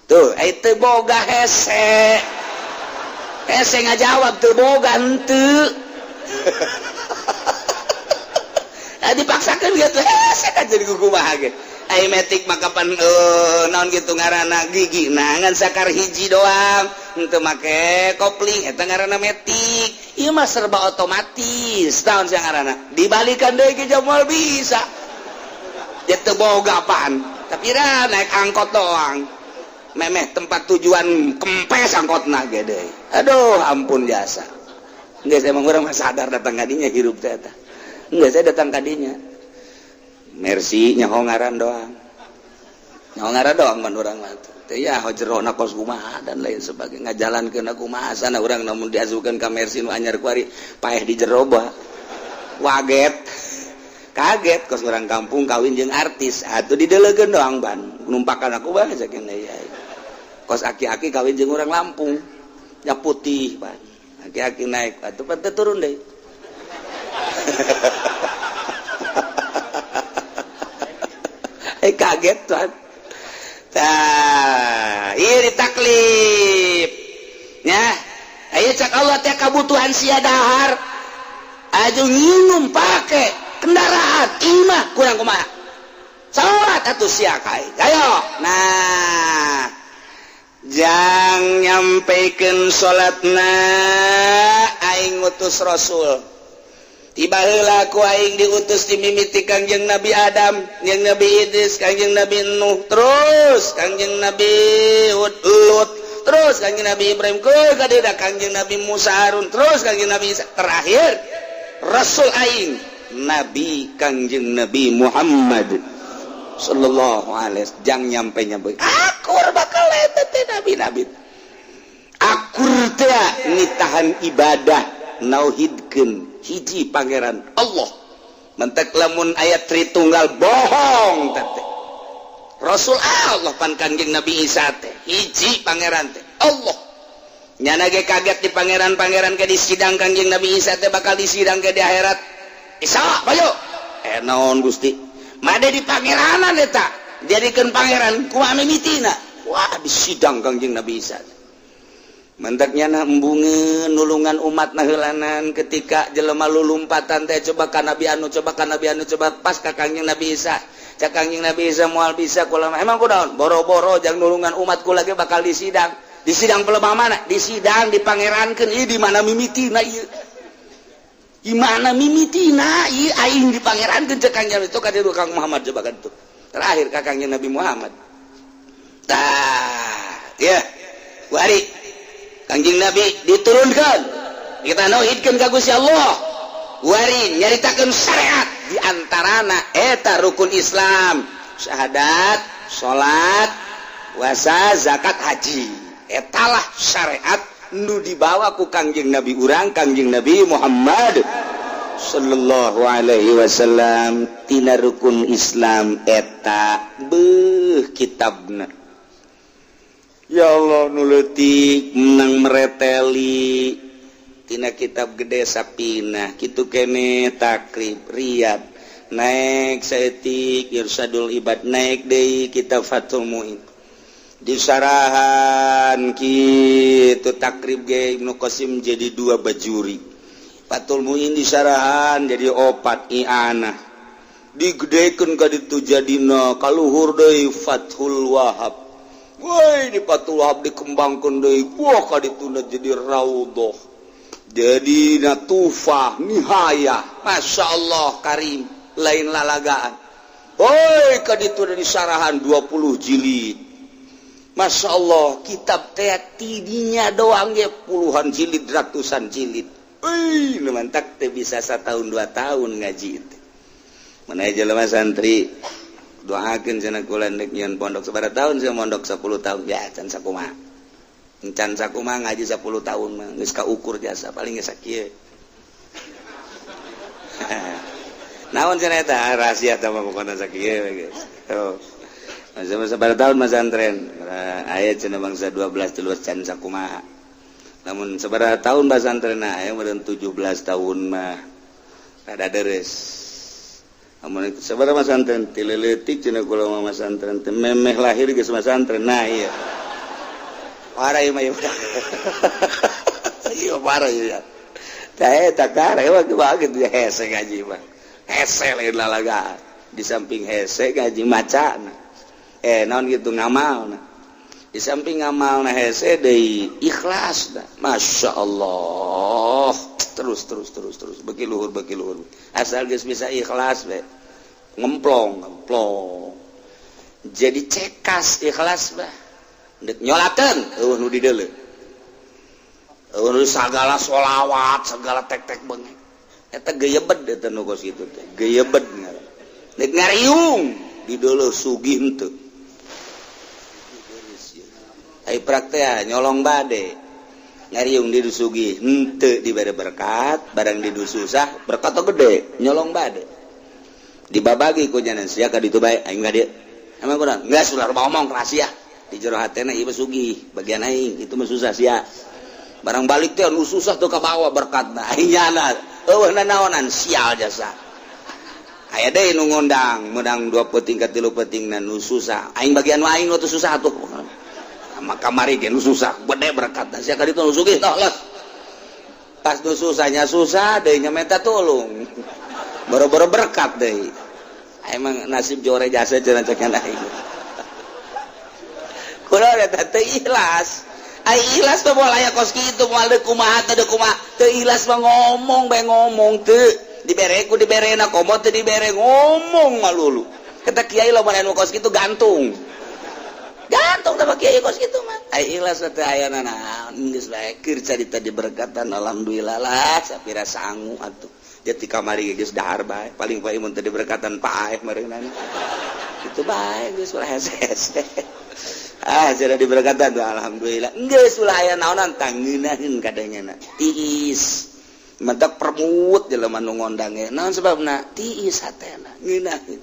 tuh itu boga hese hese ngajawab tuh boga henteu. Nah, dipaksakan gitu hese kan jadi kumaha ge. Ai metik mah kapan naon gitu ngaranna, gigi nah ngan sakar hiji doang, henteu make kopling, eta ngaranna metik. Ieu mah serba otomatis. Naon sih ngaranna, dibalikan deui ke moal bisa. Ya teu boga apaan, tapi ra naik angkot doang, memeh tempat tujuan kempes angkotna gede. Aduh, ampun jasa. Enggak, saya emang orang mah sadar datang kadinya hirup teh eta. Enggak, saya datang kadinya Mercy, nyaho ngaran doang, nyaho ngaran doang man urang mah teh ya jerona kos kumaha dan lain sebagainya, ngajalankeun kumaha sana urang. Namun diasukeun ka Mercy nu anyar kuari, paeh di jero waget, kaget. Kos orang kampung kawin jeung artis atuh didelegeun doang, ban numpakan aku bae saking ya. Kos aki-aki kawin jeung orang Lampung ya, putih ban aki-aki naik atuh pan turun deh. Eh, kaget tuan. Tah, ieu ditaklif nya. Ayo, cak Allah teh kabutuhan sia dahar aju nginum, pake kendaraan, imah, kurang kumaha? Salat atuh sia kai, ayo. Nah, jang nyampaikan salatna aing ngutus rasul. Tiba heula ku aing diutus, dimimiti Kangjeng Nabi Adam, jeung Nabi Idris, Kangjeng Nabi Nuh, terus Kangjeng Nabi Hud, Lut, terus Kangjeng Nabi Ibrahim, ke kadida Kangjeng Nabi Musa, Harun, terus Kangjeng Nabi Isa, terakhir rasul aing Nabi Kangjeng Nabi Muhammad sallallahu alaihi. Jang nyampe nyampe akur bakal eta teh nabi-nabi, akur teh nitahan ibadah, nauhidkeun hiji pangeran Allah. Mentek lamun ayat Tritunggal bohong teh. Rasul Allah pan Kangjeng Nabi Isa teh hiji pangeran teh Allah. Nyana ge kaget di pangeran-pangeran ke di sidang. Kangjeng Nabi Isa teh bakal disidang ke di akhirat. Isa, bayo eh naon Gusti, made di pangeranan eta jadikeun pangeran kumaha mimitina? Wah, di sidang Kangjeng Nabi Isa. Mentaknya na embungeun nulungan umat naheulanan. Ketika jelema lulumpatan teh, coba ka Nabi anu, coba ka Nabi anu, coba pas ka Kangjeng Nabi Isa. Cak Kangjeng Nabi Isa, moal bisa kula. Emang kunaon? Boro-boro jang nulungan umat kula ge bakal disidang. Di sidang pelebah mana? Di sidang dipangerankeun. Ieu di mana mimitina ieu? Di mana mimitina ieu aing dipangerankeun? Cek Kangjeng itu ka dieu Kang Muhammad, coba kan tuh. Terakhir ka Kangjeng Nabi Muhammad. Tah, ya. Wari Kangjeng Nabi diturunkan, kita nauhidkeun ka Gusti Allah, wari nyaritakeun syariat, di antarana eta rukun Islam, syahadat, salat, Puasa, zakat, haji. Etalah syariat nu dibawa ku Kangjeng Nabi urang, Kangjeng Nabi Muhammad Sallallahu Alaihi Wasallam. Tina rukun Islam eta, beuh, kitabna, ya Allah, nu leutik menang mereteli tina kitab gede Sapinah kitu kene, Takrib, Riyad, naik saeutik Irsyadul Ibad, naik deui kitab Fathul Muin disarahan kitu. Takrib ge Ibnu Qasim jadi dua bajuri, Fathul Muin disarahan jadi opat, I'anah digedekeun ka ditu jadina kaluhur deui Fathul Wahab. Woi, di Fathul Wahab dikembangkeun deui, wah, ka dituna jadi Raudhah, jadi Natufah, Nihayah. Masya Allah Karim, lain lalagaan. Woi, ka ditu disarahan 20 jilid. Masya Allah, kitab teh tidinya doang ge puluhan jilid, ratusan jilid. Wih, nu mantak teh bisa setahun 2 tahun ngaji itu. Mana jelema santri doakeun cenah kula ndek nyieun pondok. Sabaraha tahun saya mondok? 10 tahun ya. Can sakumaha, can sakumaha ngaji 10 tahun mah geus kaukur jasa paling geus sakieu. Naon cenah eta rahasia tah mah, pokona sakieu geus. Oh. Masa sabaraha tahun masantren aya cenah bangsa 12 13, can sakumaha. Namun sabaraha tahun pasantren aya meureun 17 tahun mah rada deres. Amun sabaraha masantren? Ti leutik cenah kula mah masantren teh, memeh lahir geus masantren. Nah, iya, parah ieu mah, ieu iya parah ieu ya. Tah eta kare mah gitu, hese ngaji mah, hese, lain lalagaan. Di samping hese ngaji, maca naon gitu, ngamal. Nah, di samping ngamal, nah, hese deui, ikhlas dah. Masya Allah, terus terus terus terus, bagi luhur, bagi luhur, asal geus bisa ikhlas be ngemplong ngemplong, jadi cekas ikhlas bah. Ndek nyolakeun euweuh nu dideuleu, euweuh nu sagala sholawat, segala tek-tek bengek eta geyebed. Eta nu kos kitu teh geyebed ngaran. Ndek ngariung dideuleu sugih henteu. Ai praktek nyolong bade, ngariung di sugih henteu dibere berkat, barang di susah berkat gede. Nyolong bade dibabagi ku nyanan, sia ka ditu bae, aing ka dieu. Emang kurang geus ulah ngomong rahasia di jero hatena, ieu sugih bagian aing, itu mah susah sia. Barang balik teh anu susah tuh kabawa berkatna, aing nyana euweuh nanaonan, sial jasa. Aya deui nu ngondang, menang dua peting ka tilu peting na nu susah, aing bagian aing nu susah tuh. Maka kamari ge nu susah gede berkatna, sia ka ditu nu sugih toh los. Pas nu susahnya susah deui nya minta tolong, boro-boro berkat deui. Emang nasib jore jasa cenah cek aing. Kula eta teu ikhlas. Ai ikhlas mah moal aya kos kitu, moal deuk kumaha teh, deuk kumaha. Teu ikhlas mah ngomong bae, ngomong teu dibere ku diberena, komo teu dibere ngomong malulu. Kata kiai lamun anu kos kitu gantung. Gantung teh kiai kos kitu mah. Ai ikhlas teh aya naon geus bae keur carita diberkatan, alhamdulillah lah sapira sangu atuh. Jadi kamari geus dahar bae, paling paling mun teu diberkatan paeh meureunana. Itu bae geus ulah hese-hese. Ah, sudah diberkatan tuh, alhamdulillah. Geus ulah aya naonan, tangeunaheun kadangena. Tiis. Mentak permut jelema nu ngondang ge. Naon sebabna? Tiis hatena, ngeunaheun.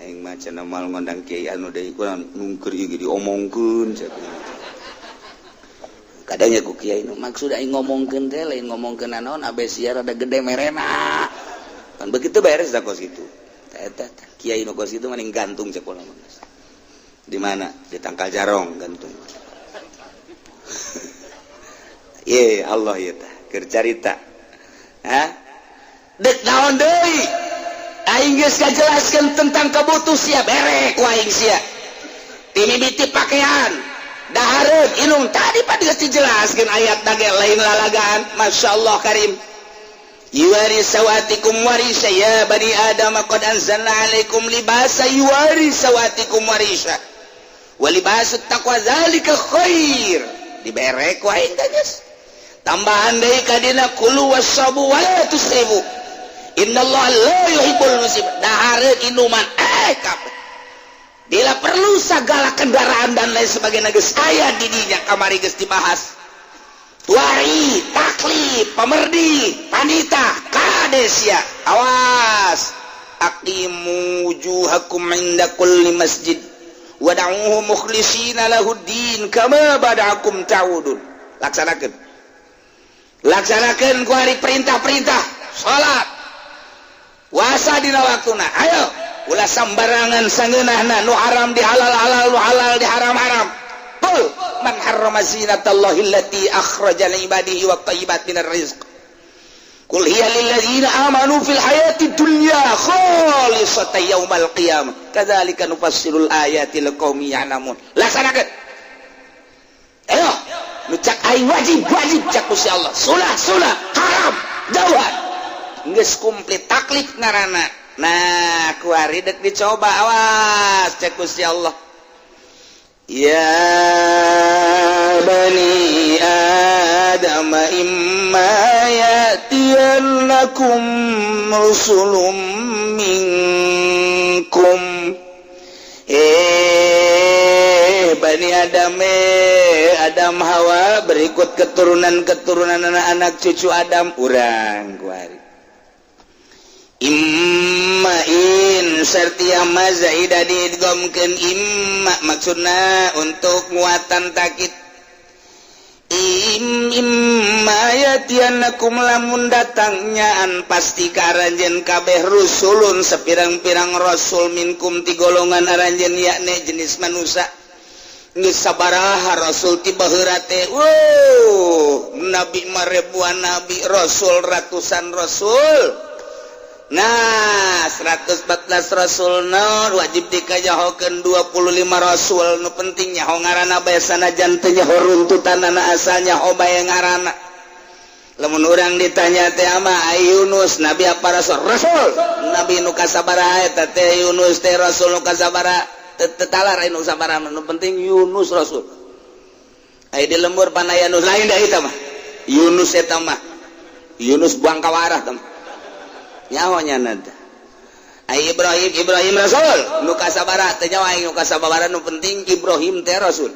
Aing mah cenah moal ngondang kiai anu deui, kurang nungker ieu ge diomongkeun cenah. Kadangnya ku kiai nu maksud aing ngomongkeun teh lain ngomongkeun naon, abe sia rada gede merena. Kan begitu beres dah kos kitu. Eta kiai nu kos kitu mending gantung cek kula mah. Di mana? Di tangkal jarong gantung. Ye Allah, ieu tah keur carita. Hah? Dek naon deui? Aing geus kajelaskeun tentang kabutuh sia, bere ku aing sia. Timimiti pakaian, dahareun, inum tadi pak geus dijelaskeun ayat ge lain lalagaan. Masya Allah Karim. Yuwari sawatikum warisa ya bani Adam qad anzalna alaikum libasa yuwari sawatikum warisa wa libasut taqwa zalika khair. Dibere ku aing teh geus. Tambahan deui kadina, kulu wasyabu wa la tusrifu innallaha la yuhibbul musrifin. Dahareun, inuman, kabeh. Bila perlu segala kendaraan dan lain sebagainya geus aya di dinya, kamari geus dibahas. Tuari, taklif, pamerdi, panita, kadesia. Awas. Aqimu wujuhakum inda kulli masjid wad'uhu mukhlishina lahuddin kama bada'akum ta'udun. Laksanakeun. Laksanakeun ku hari perintah-perintah salat. Puasa dina waktuna. Ayo, ulah sambarangan sangeunahna, nu haram di halal-halal, nu halal di haram-haram. Qul man harrama zinatallahi allati akhraja li ibadihi wat thayyibat minar rizq. Qul hiya lil ladzina amanu fil hayati dunya khalisatan yaumal qiyamah. Kadzalika nufassilul ayati liqaumin ya'lamun. Laksanakeun. Ayo, nu cak aing wajib, wajib cak Gusti Allah. Sunah, sunah, haram, jauhan. Geus komplit taklif ngaranna. Nah, kuari dek dicoba, awas cek Gusti Allah. Ya bani Adam imma ya'tiyannakum rusulun minkum. Bani Adam, Adam Hawa, berikut keturunan-keturunan anak-anak cucu Adam urang kuari. Imma in sartia ma zaidah diidghamkeun imma, maksudna untuk muatan takit. Im imma yatianakum lamun datangnyaan pasti ka aranjeun kabeh rusulun sepirang-pirang rasul minkum ti golongan aranjeun, yakni jenis manusia. Geus sabaraha rasul ti baheula teh? Wow, nabi mah ribuan nabi, rasul ratusan rasul. Nah, 114 rasul nu wajib dikajahokeun 25 rasul. Nu penting nyaho ngaranna bae, sanajan teu nyaho runtutanana, asal nyaho bae ngaranna. Lamun urang ditanya teh ama Yunus nabi apa rasul? Rasul. Nabi nu kasabaraha eta teh? Yunus teh rasul nu kasabaraha? Teu talar nu sabaraha, nu penting Yunus rasul. Aya di lembur panaya Yunus lain da eta mah. Yunus eta mah. Yunus buang kawarah teh mah. Nyaho nya teh. Ai Ibrahim, Ibrahim rasul nu kasabaraha? Teu nyaho aing nu kasabaraha, nu penting Ibrahim teh rasul.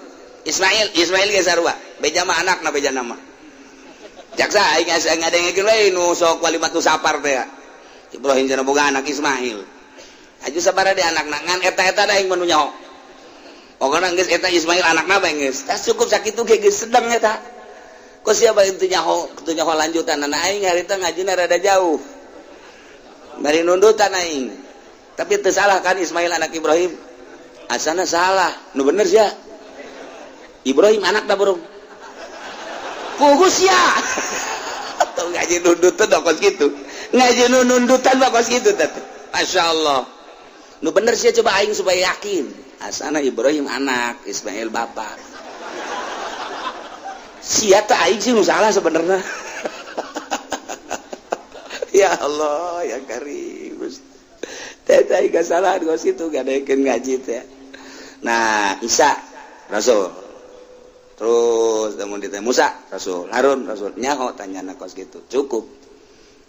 Ismail, Ismail ge sarua, beja mah anakna, beja nama. Jaksa aing asa ngadengekeun we nu sok walimatu sapar teh. Ibrahim cenah boga anak Ismail. Aju sabaraha di anakna, ngan eta-eta da aing mah nu nyaho. Pokona geus eta Ismail anakna bae geus. Tah, cukup sakitu ge geus sedeng eta. Kok siapa itu nyaho, itu nyaho lanjutan. Nah, aing harita ngajina rada jauh. Bari nundutan aing. Tapi itu salah kan Ismail anak Ibrahim? Asana salah. Nu bener sih ya. Ibrahim anak dah burung. Pugus ya. Atau ngaji nundutan kos gitu. Ngaji nundutan kos gitu teh. Masya Allah. Nu bener sih coba aing supaya yakin. Asana Ibrahim anak, Ismail bapak. Sia teh aing sih nu salah sebenarnya. Ya Allah, ya Karim. Teh teh gak salah kos itu gak ada ngaji teh. Nah, Isa Rasul. Terus lamun ditanya Musa Rasul, Harun Rasul, nyaho tanya kos gitu. Cukup.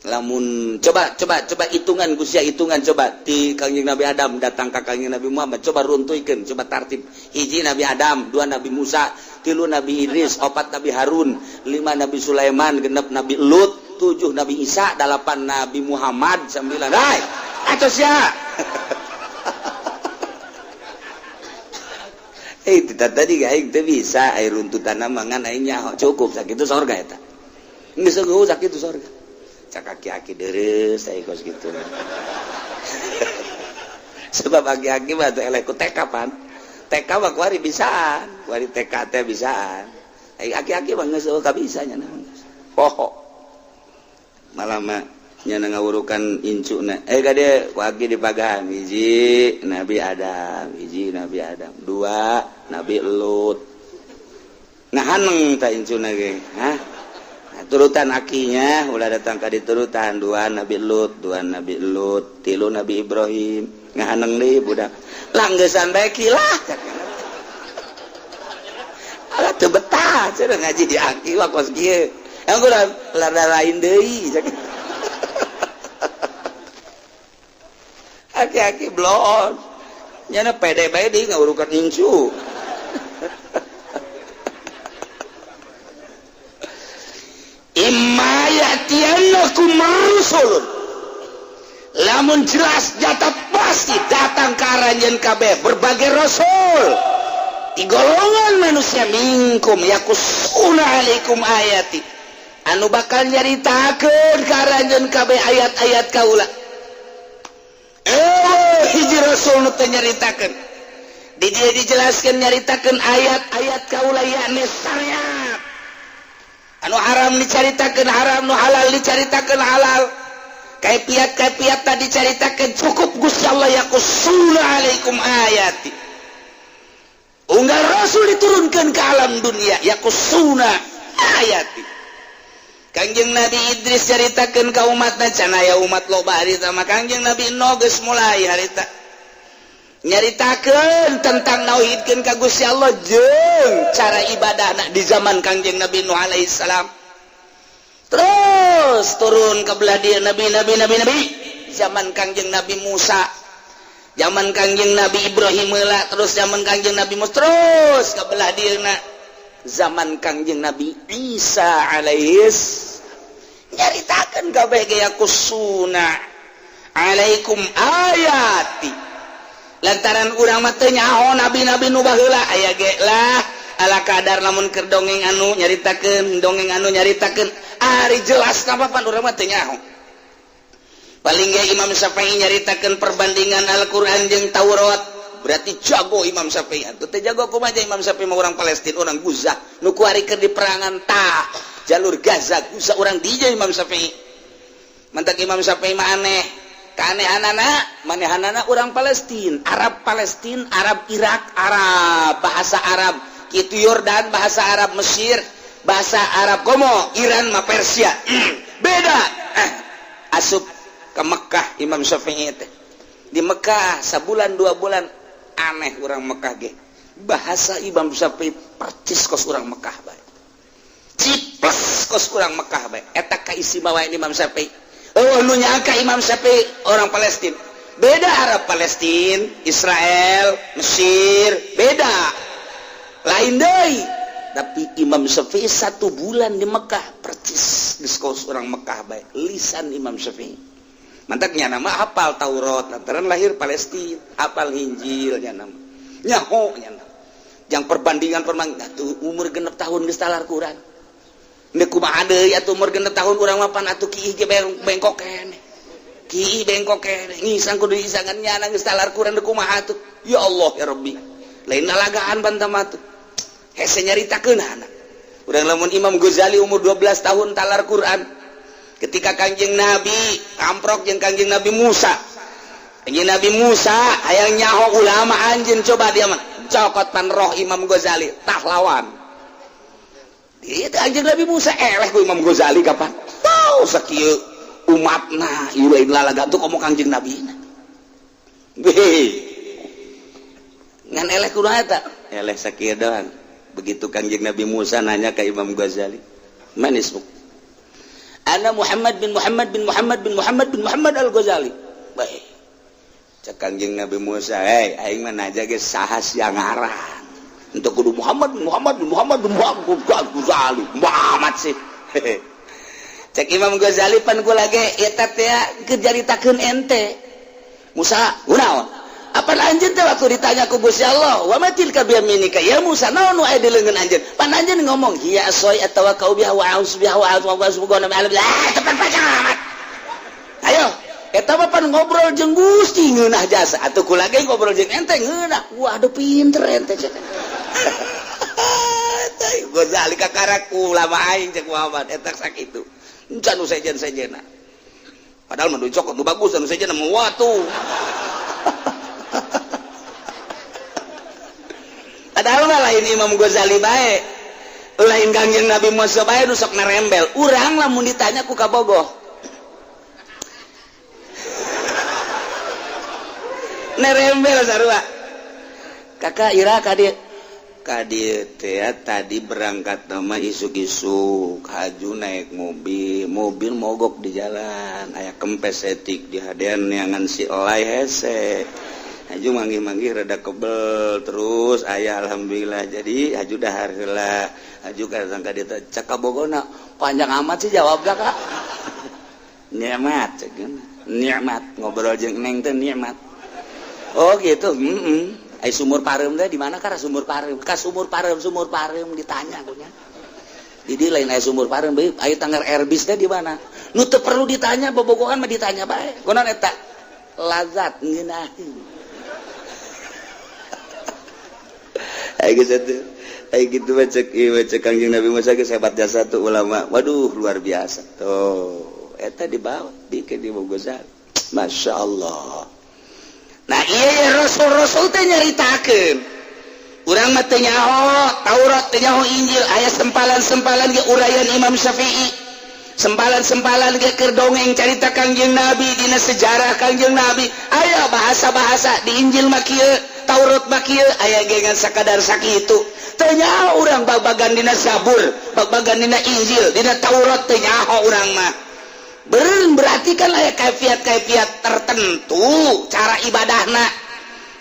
Lamun coba coba coba hitungan Gusia, hitungan coba di Kangjeng Nabi Adam datang ke Kangjeng Nabi Muhammad, coba runtuhkeun, coba tartib. Hiji Nabi Adam, dua Nabi Musa, tilu Nabi Idris, opat Nabi Harun, lima Nabi Sulaiman, genep Nabi Lut, tujuh Nabi Isa, delapan Nabi Muhammad, sembilan. Hai, atos ya. Eh, tidak tadi aing teu bisa air runtutan mangan aing nyaho cukup sakitu sorga eta. Geus eueuh sakitu sorga. Cak aki-aki deres saya kos gitu. Sebab aki-aki mah teh eleh ku TK pan. TK mah kuari bisaan, kuari TK teh bisaan. Ai aki-aki mah geus eueuh kabisa nya. Poho. Malah mah nya ngawurukan incuna. Eh, kade ku aki dipagahan hiji Nabi Adam, hiji Nabi Adam, dua Nabi Lut. Nah, haneng tak incuna ge? Hah? Nah, turutan akinya ulah datang ka diturutan dua Nabi Lut, dua Nabi Lut, tilu Nabi Ibrahim. Ngahaneng deui budak. Langgesan bae lah. Alah, teu betah cenah ngaji di aki mah kos kieu. Yang kurang lada lain deui. Aki-aki blon. Nyana pede bae deui ngaurukan incu. Imma ya'tiyannakum rusulun. Lamun jelas nyata pasti datang ka aranjeun kabeh berbagai rasul. Di golongan manusia minkum yakusuna alaikum ayati. Anu bakal nyaritakeun ka aranjeun kabeh ayat-ayat kaula. Hiji rasul nu teu nyaritakeun. Di dieu dijelaskeun nyaritakeun ayat-ayat kaula yakni syariat. Anu haram dicaritakeun haram, nu halal dicaritakeun halal. Kaifiat-kaifiat tadi dicaritakeun cukup Gusti Allah yakusuna alaikum ayati. Unggal rasul diturunkan ke alam dunia yakusuna ayati. Kangjeng Nabi Idris caritakeun ka umatna can aya umat loba harita mah Kangjeng Nabi Nuh geus mulai harita. Nyaritakeun tentang nauhidkeun ka Gusti Allah jeung cara ibadahna di zaman Kangjeng Nabi Nuh alaihi salam. Terus turun ke belah dieu nabi nabi nabi nabi zaman Kangjeng Nabi Musa, zaman Kangjeng Nabi Ibrahim heula, terus zaman Kangjeng Nabi Musa, terus ke belah dieuna zaman Kangjeng Nabi Isa alaihis nyaritakeun kabeh ge yakusuna alaikum ayati. Lantaran urang mah teu nyaho nabi-nabi nu baheula aya ge lah ala kadar lamun keur dongeng anu nyaritakeun dongeng anu nyaritakeun ari jelas kapan urang mah teu nyaho. Paling ge Imam Syafi'i nyaritakeun perbandingan Al-Qur'an jeung Taurat, berarti jago Imam Syafi'i. Atuh teu jago kumaha Imam Syafi'i mah urang Palestina, urang Gaza nu kuari keur di perangan ta jalur Gaza, Gaza urang dieu Imam Syafi'i. Mantak Imam Syafi'i mah aneh. Keanehanana manehanana urang Palestina, Arab Palestina, Arab Irak, Arab bahasa Arab kitu Yordan bahasa Arab Mesir, bahasa Arab komo Iran mah Persia. Beda. Asup ke Mekah Imam Syafi'i teh. Di Mekah sabulan 2 bulan aneh urang Mekah ge. Bahasa Imam Syafi'i percis kos urang Mekah bae. Ciples kos urang Mekah bae. Eta kaistimewaan Imam Syafi'i. Oh, nu nyangka Imam Syafi'i orang Palestina. Beda Arab Palestina, Israel, Mesir, beda. Lain deui. Tapi Imam Syafi'i 1 bulan di Mekah percis geus kos urang Mekah bae. Lisan Imam Syafi'i. Mantaknya nama hafal Taurat, lantaran lahir Palestina, hafal Injil nya nama. Nyaho nya nama. Yang perbandingan perbandingan tuh umur 6 tahun geus talar Quran. Ndek kumaha deui atuh umur 6 tahun urang mah pan atuh kiih ge bengkok keneh. Kiih bengkok keneh. Ngisang kudu isangan nyana geus talar Quran ndek kumaha atuh. Ya Allah ya Rabbi. Lain lalagaan bantam atuh. Hese nyaritakeun anak. Urang lamun Imam Ghazali umur 12 tahun talar Quran. Ketika Kangjeng Nabi amprok jeung Kangjeng Nabi Musa. Kangjeng Nabi Musa hayang nyaho ulama anjeun coba dia mah. Cokot pan roh Imam Ghazali tah lawan. Itu anjeun Nabi Musa eleh ku Imam Ghazali kapan? Wow, sakieu umatna ieu lain lalaga tuh komo Kangjeng Nabi na. Weh. Ngan eleh kumaha eta? Eleh sakieu doang. Begitu Kangjeng Nabi Musa nanya ke Imam Ghazali, "Man ismuk?" Ana Muhammad bin Muhammad bin Muhammad bin Muhammad bin Muhammad Al-Ghazali. Baik. Cek Kangjeng Nabi Musa, "Hei, aing mah naja ge saha sia ngaran." Untuk kudu Muhammad bin Muhammad bin Muhammad bin Muhammad Ghazali. Muhammad sih. Cek Imam Ghazali pan kula ge eta teh keur caritakeun ente. Musa, kunaon? Apa anjeun teh waktu ditanya ku Gusti Allah, "Wa ma tilka biyaminika ya Musa?" Naon nu aya di leungeun anjeun? Pan anjeun ngomong, "Hiya asoi atawakkau biha wa a'udzu biha wa a'udzu bi tepan panjang amat. Ayo, eta mah pan ngobrol jeung Gusti ngeunah jasa. Atuh kula ge ngobrol jeung ente ngeunah. Waduh pinter ente cek. Ghazali kakara ulama aing cek Muhammad eta sakitu. Encan nu sejen-sejena. Padahal mah nu cokot nu bagus nu sejen mah watu. Padahal mah lain Imam Ghazali bae. Lain Kangjeng Nabi Musa bae nu sok narembel. Urang lamun ditanya ku kabogoh. Nerembel sarua. Kakak ira ka dieu. Ka dieu teh tadi berangkat nama isuk-isuk, haju naik mobil, mobil mogok di jalan, aya kempes etik di hadean neangan si elai hese. Haju manggih-manggih rada kebel terus aya, alhamdulillah. Jadi haju dahar heula, haju ka ka dieu cek kabogona, panjang amat sih jawabna, Kak. Nikmat, nikmat ngobrol jeung neng teh nikmat. Oh gitu. Ai sumur pareum teh di mana? Ka sumur pareum, ka sumur pareum, sumur pareum ditanya kunya. Jadi lain aya sumur pareum bae, aya tanggar Airbus teh di mana? Nu teu perlu ditanya, bobogohan mah ditanya bae. Kunaon eta? Lazat ngeunaheun. Ayo geus atuh. Ayo gitu mah cek ieu cek Kangjeng Nabi Musa geus hebat jasa tuh ulama. Waduh, luar biasa. Tuh, eta dibawa bikin di Ghazali. Masya Allah. Nah, iya, Rasul-rasul teh nyaritakeun. Urang mah teu nyaho Taurat, teu nyaho Injil, aya sempalan-sempalan ge uraian Imam Syafi'i. Sempalan-sempalan ge keur dongeng carita Kangjeng Nabi, dina sejarah Kangjeng Nabi. Aya bahasa-bahasa di Injil mah kieu, Taurat mah kieu, aya ge ngan sakadar sakitu. Teu nyaho urang bag-bagan dina Zabur, bag-bagan dina Injil, dina Taurat teu nyaho urang mah. Berarti kan aya kaifiat-kaifiat tertentu cara ibadahna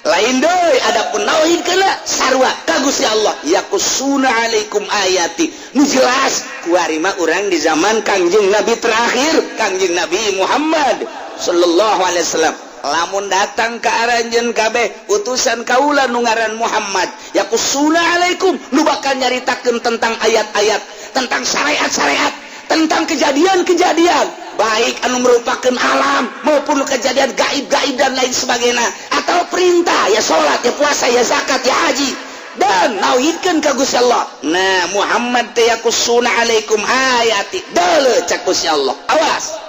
lain deui. Adapun nauhid kena sarua ka Gusti Allah, yaqussuna alaikum ayati. Nu jelas kuari mah urang di zaman Kangjeng Nabi terakhir, Kangjeng Nabi Muhammad sallallahu alaihi wasallam. Lamun datang ke aranjeun kabeh utusan kaula nu ngaran Muhammad, yaqussuna alaikum, nu bakal nyaritakeun tentang ayat-ayat, tentang syariat-syariat, tentang kejadian-kejadian, baik anu merupakan alam maupun kejadian gaib-gaib dan lain sebagainya, atau perintah ya salat, ya puasa, ya zakat, ya haji, dan nauhidkeun ka Gusti Allah. Nah, Muhammad teh yaqussuna alaikum ayati deuleu cak Gusti Allah, awas,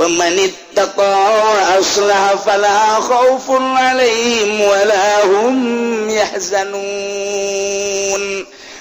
famanittaqa wa aslaha fala khaufun alaihim wala hum yahzanun.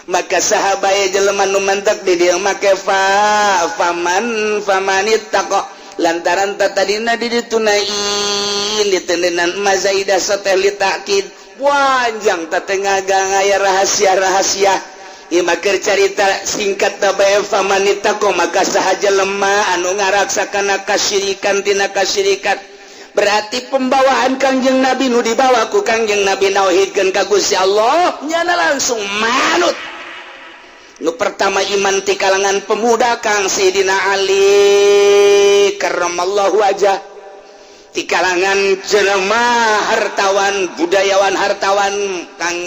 Maka sahabat jelema nu mantak di dieu make fa faman famanittaqa lantaran tadina di ditunain ditendenan mazaidah sateh li ta'kid panjang teh ngagang aya rahasia-rahasia. Ieu mah keur carita singkat bae. Famanittaqa, maka saha jelema anu ngaraksa kana kasyirikan tina kasyirikan, berarti pembawaan Kangjeng Nabi nu dibawa ku Kangjeng Nabi nauhidkeun ka Gusti Allah, nyana langsung manut. Nu pertama iman ti kalangan pemuda Kang Sayyidina Ali karramallahu wajah, di kalangan jelema hartawan, budayawan, hartawan Kang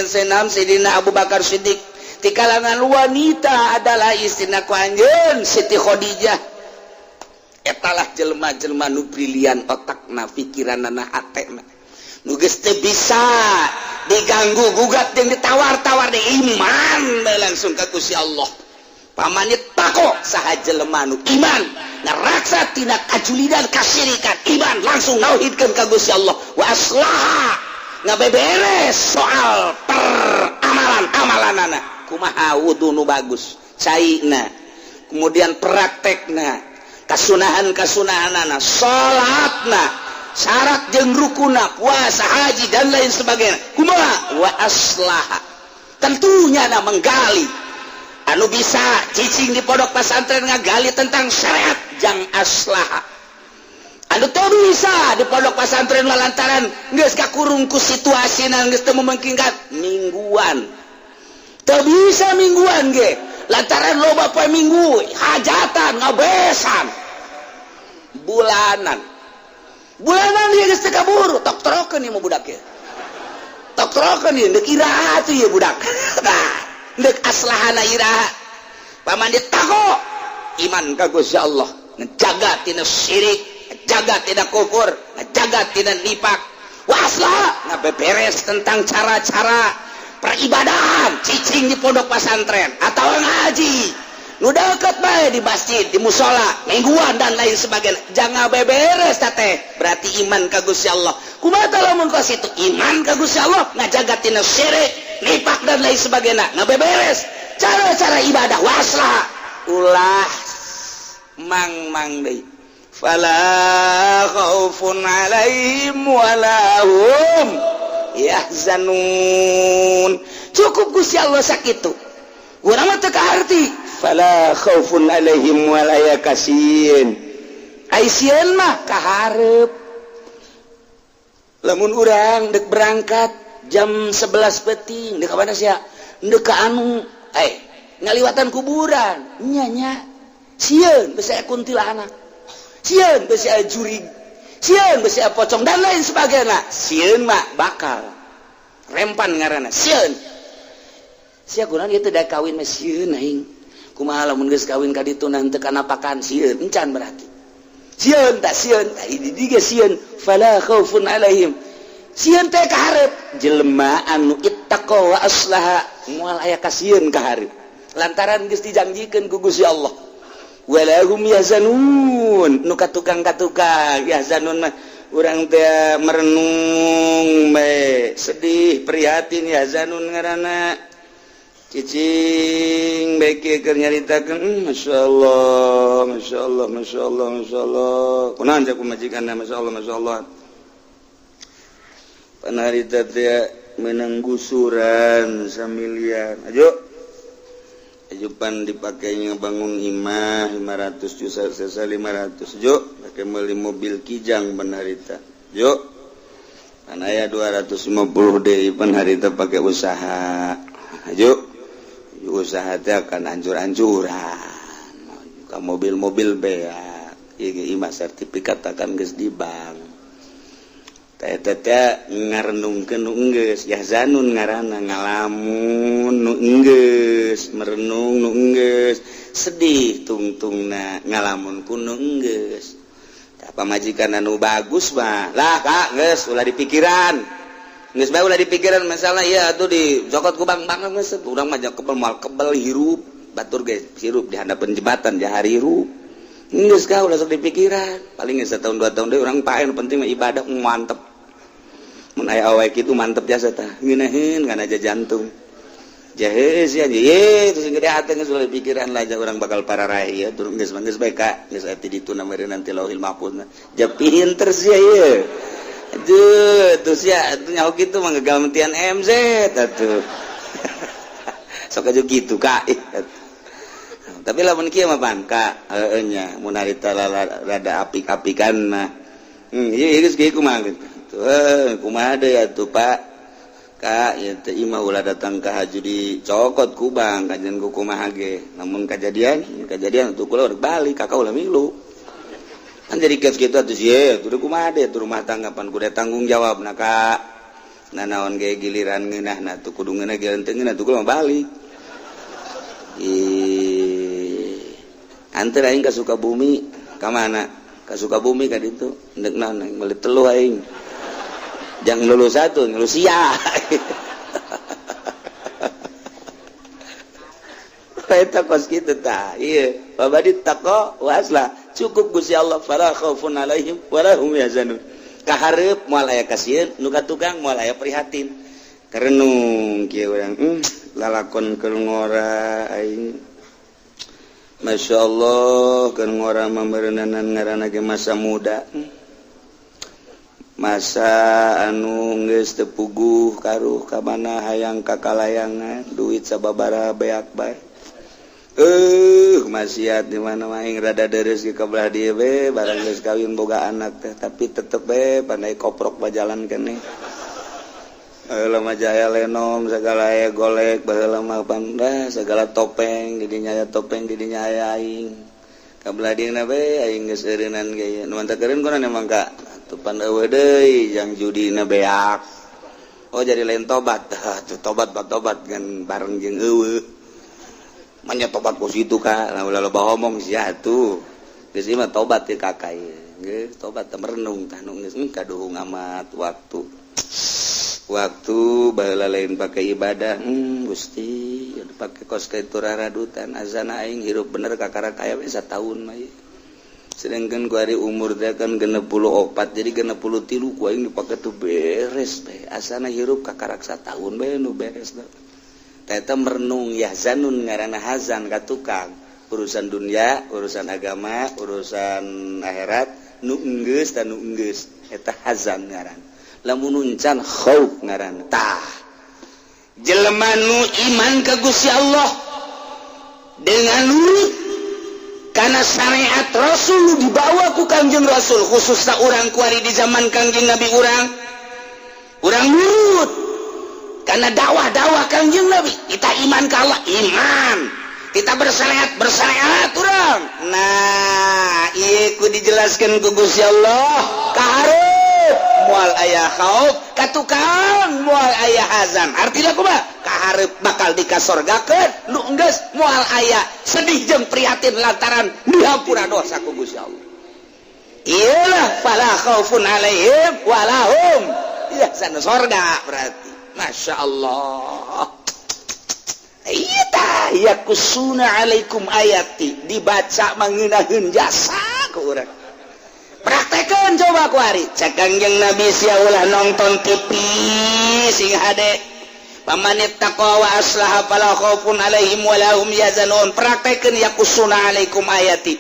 Senam Sayyidina Abu Bakar Siddiq, di kalangan wanita adalah istrina ku anjeun Siti Khadijah. Etalah jelema-jelema nu brilian otakna, pikiranana, hatena, nu geus teu bisa diganggu gugat jeung ditawar-tawar di iman bae langsung ka Gusti Allah. Famanittaqo, saha jelema nu iman ngaraksa tina kajulidan, kasyirikan, iman langsung nauhidkeun ka Gusti Allah, wa aslaha, ngabeberes soal peramalan amalanana, kumaha wudu nu bagus caina, kemudian praktekna, kasunahan kasunahanana, salatna, syarat jeung rukuna, puasa, haji, dan lain sebagainya, kumaha. Wa aslaha, tentunya na menggali anu bisa cicing di pondok pesantren ngagali tentang syariat jang aslaha. Anu teu bisa di pondok pesantren lantaran geus kakurung ku situasi, geus teu memungkinkan mingguan, teu bisa mingguan ge lantaran loba poe Minggu hajatan, ngabesan, bulanan bulanan dia geus teu kabur, tok trokeun ieu mah budak ye, tok trokeun ieu, deuk iraha atuh ieu budak? Nah, deuk aslahana iraha? Famanittaqo, iman ka Gusti Allah, ngejaga tina syirik, ngejaga tina kufur, ngejaga tina nifak, wa aslaha, ngabeberes tentang cara-cara peribadahan, cicing di pondok pesantren atau ngaji nu deket bae di masjid, di musola, mingguan, dan lain sebagainya, jangan beberes teh berarti iman ka Gusti Allah. Kumaha lamun kos itu iman ka Gusti Allah, ngajaga tina syirik, nifak, dan lain sebagainya, ngabeberes cara-cara ibadah, waslah, ulah mang-mang deui, fala khaufun alaihim wala hum yahzanun. Cukup Gusti Allah sakitu, urang mah teu kaharti. Fala khaufun alaihim wala yakasieun, ai sieun mah kaharep. Lamun urang dek berangkat jam 11 peuting, dek ka mana sia? Dek ka anu, ngaliwatan kuburan nya nya, sieun besi aya kuntilanak, sieun besi aya jurig, sieun besi aya pocong, dan lain sebagainya. Sieun mah bakal rempan ngaranna sieun. Sia kunaon ieu teh da kawin mah sieun aing, kumaha lamun geus kawin ka ditu nanti kana pakan? Sieun encan, berarti sieun tak sieun tak ini ge sieun. Fala khaufun alaihim, sieun teh ka hareup. Jelema anu ittaqa wa aslaha moal aya kasieun ka hareup, lantaran geus dijanjikeun ku Gusti Allah. Wala hum yahzanun, nu katukang-katukang yahzanun mah urang teh merenung bae, sedih, prihatin, yahzanun ngaranna. Cicing bae kieu keur nyaritakeun, Masya Allah, Masya Allah, Masya Allah, Masya Allah. Kunaon cek pamajikanna? Masya Allah, Masya Allah. Pan harita teh menang gusuran samiliar ayo ayo, pan dipakainya bangun imah 500 juta, sesa 500 jo pakai beli mobil Kijang. Pan harita jo pan aya 250 deui, pan harita pakai usaha. Ayo, usaha teh akan hancur-hancuran ka mobil-mobil beak. Ieu imah sertifikat akan geus di bank. Teh teh ngarenungkeun nu enggeus, yahzanun ngaranna ngalamun nu enggeus, merenung nu enggeus, sedih tungtungna ngalamun ku nu enggeus. Tah, pamajikan anu bagus mah lah, Kak, geus ulah dipikiran, geus bae ulah dipikiran masalah ieu atuh, dicokot ku bank bank geus. Urang mah kebel moal kebel hirup, batur ge hirup di handapeun jembatan jahari hirup. Geus ka ulah sok dipikiran, paling geus setahun 2 tahun deui urang pae, nu penting mah ibadah mantep. Mun aya awewe kitu mantep jasa tah, ngeunaheun kana aja jantung jahe sia ye terus gede hate. Geus ulah dipikiran lah, urang bakal pararai ya turun. Geus geus bae ka geus aya di ditu nanti Lauhil Mahfuz ja. Pinter sia ieu. Aduh, terus ya, atuh nyaho kitu mah ngagantian MZ atuh. Sok aja gitu, Kak. Tapi lamun kieu mah pan, Kak, heueuh nya, mun harita rada apik-apikan mah. Ieu geus kieu kumaha gitu. Tuh, kumaha deui atuh, Pak? Kak, ieu teh imah ulah datang ka haju dicokot ku bank kajian ku kumaha ge. Lamun kajadian, kajadian atuh kula balik, Kakak ulah milu. Kan jadi kieu kitu atuh sieun, atuh kumaha deui atuh rumah tangga pan kudu tanggung jawab na, Kak. Nah, naon ge giliran ngeunah na tuh kudu ngeunah, giliran teu ngeunah tuh kula balik. Ih, anter aing ka Sukabumi. Ka mana? Ka Sukabumi ka ditu. Ndek naon? Aing meuli teluh aing. Jangan lulus satu, lulus sia. Eta kos kitu tah. Ieu, babadi taqwa waslah. Cukup Gusti Allah, fala khaufun alaihim wala hum yahzanun. Kahareup moal aya kasieun, nu ka tukang moal aya prihatin. Karenung kieu urang, lalakon keur ngora aing. Masya Allah, keur ngora mameureunana ngaranna ge masa muda. Masa anu geus teu puguh karuh ka mana hayang kakalayangan, duit sababaraha beak bae. Maksiat di mana aing rada deres ke belah dieu be, barang geus kawin boga anak teh, tapi tetep be pandai koprok bajalan keneh. Baheula mah jaya lenong segala aya golek, baheula mah panda segala topeng di dinya aya, topeng di dinya aya. Aing ka belah dieuna be aing geus eureunnan ge nu mantap eureun kunaon emang, Kak? Atuh pan eueuh deui jang judina beak. Oh, jadi lain tobat tuh, tobat tobat kan bareng jeung eueuh. Manya tobat kos itu, Kak. Lah, ulah loba omong sia atuh. Geus ieu mah tobat ya, Kakak ieu. Geus tobat teh merenung tah nu geus kaduhung amat waktu. Waktu baheula lain pakai ibadah, Gusti, pake kos kitu raradutan azana aing hirup bener kakara kaya we sataun mah ieu. Sedangkan ku hari umur teh kan 64, jadi 63 ku aing dipake tuh beres bae. Asana hirup kakarak sataun bae nu beres teh. Eta merenung yahzanun ngaranna hazan ka tukang urusan dunia, urusan agama, urusan akhirat nu enggeus dan nu enggeus, eta hazan ngaran. Lamun uncan khauf ngaran. Tah, jelema nu iman ka Gusti Allah dengan nurut karena syariat Rasul dibawa ku Kangjeng Rasul, khususnya urang kuari di zaman Kangjeng Nabi urang. Urang nurut karena dakwah-dakwah Kangjeng Nabi. Kita iman ka Allah, iman kita, bersyariat, bersyariat urang. Nah, ieu ku dijelaskan ku Gusti Allah, kaharep moal aya khauf, ka tukang moal aya hazan. Artinya kumaha? Kaharep bakal dikasorgakeun nu enggeus moal aya sedih jeung prihatin lantaran dihampura dosa ku Gusti Allah. Iyalah, fala khaufun alaihim walahum yahzanun, sorga berarti. Masya Allah. Iya tah, yaqussuna alaikum ayati dibaca mengenakeun jasa ku urang. Praktekeun coba ku ari cek Kangjeng Nabi, sia ulah nonton TV sing hade. Famanittaqa wa aslaha fala khaufun alaihim wala hum yahzanun. Praktekeun yaqussuna alaikum ayati.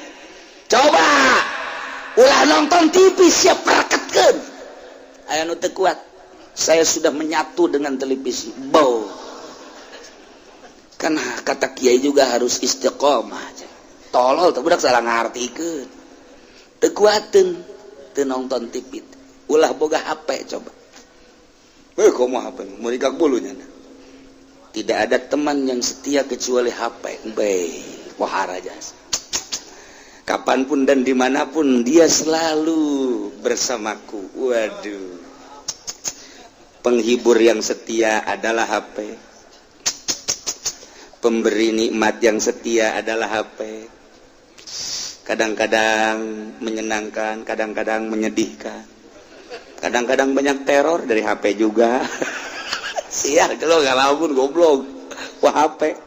Coba ulah nonton TV siap, praktekkeun. Aya nu teu kuat, "Saya sudah menyatu dengan televisi." Bau kan kata kiai juga harus istiqomah. Tolol tuh budak, salah ngartikeun. Teu kuateun teu nonton TV. Ulah boga HP coba. Eh, komo HP meurikak bulunya. "Tidak ada teman yang setia kecuali HP." Bae, pohara jasa. Kapanpun dan dimanapun dia selalu bersamaku. Waduh, penghibur yang setia adalah HP, pemberi nikmat yang setia adalah HP. Kadang-kadang menyenangkan, kadang-kadang menyedihkan, kadang-kadang banyak teror dari HP juga. Sial kalau nggak lamun goblok. Wah, HP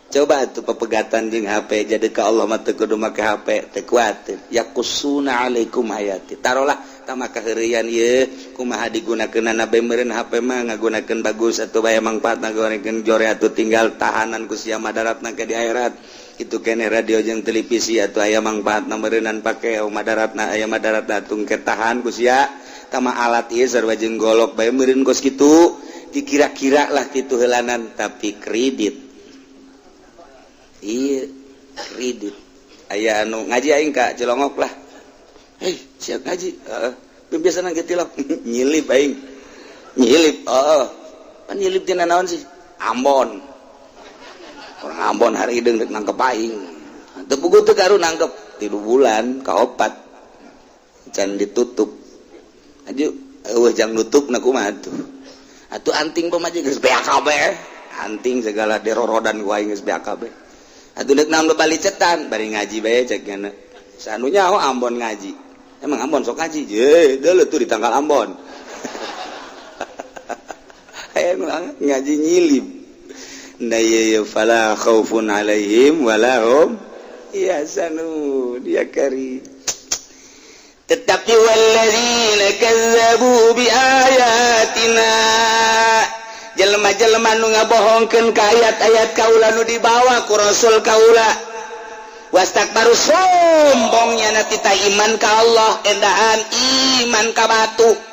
coba tuh pepegatan jeung HP. Jadi ke Allah mah teu kudu make HP, teu kuat. Yaqussuna alaikum ayati, tarolah tama kaheureuyan ieu kumaha digunakeunana bae meureun. HP mah ngagunakeun bagus atuh bae, mangfaat ngagunakeun jore atuh, tinggal tahanan ku sia madaratna ke di akhirat. Itu kene radio jeung televisi atuh aya mangfaatna meureunnan, pake madaratna, aya madaratna tung ke tahan ku sia. Tama alat ieu sarua jeung golok bae meureun, kos kitu dikira-kira lah kitu heulanan. Tapi kredit, iya, kredit. Aya anu ngaji aing ka Cilongok lah. "Hei, siap ngaji?" "Heeh." "Biasa nang tilok nyilip aing." "Nyilip?" "Heeh." "Pan nyilip tina naon sih?" "Ambon." Orang Ambon hari deung rek nangkep aing. Teu puguh teu karu nangkep 3 bulan kaopat can ditutup. Aju eueuh jang nutup na kumaha tuh? Atuh anting pamaji geus beak kabeh. Anting segala derorodan ku aing geus beak kabeh. Atuh deuk naon bali cetan bari ngaji bae cek nya. Sanunya oh Ambon ngaji. Emang Ambon sok ngaji? Je, deuleu tuh di tanggal Ambon. Aya ngaji nyilip. Nah, iya, fala khaufun alaihim wala hum yahzanun ya kari. Tetapi walladzina kazzabu bi ayatina, jelema-jelema nu ngabohongkeun ka ayat-ayat kaula nu dibawa ku rasul kaula, wastakbaru, sombongnya na tita iman ka Allah, endahan iman ka batu.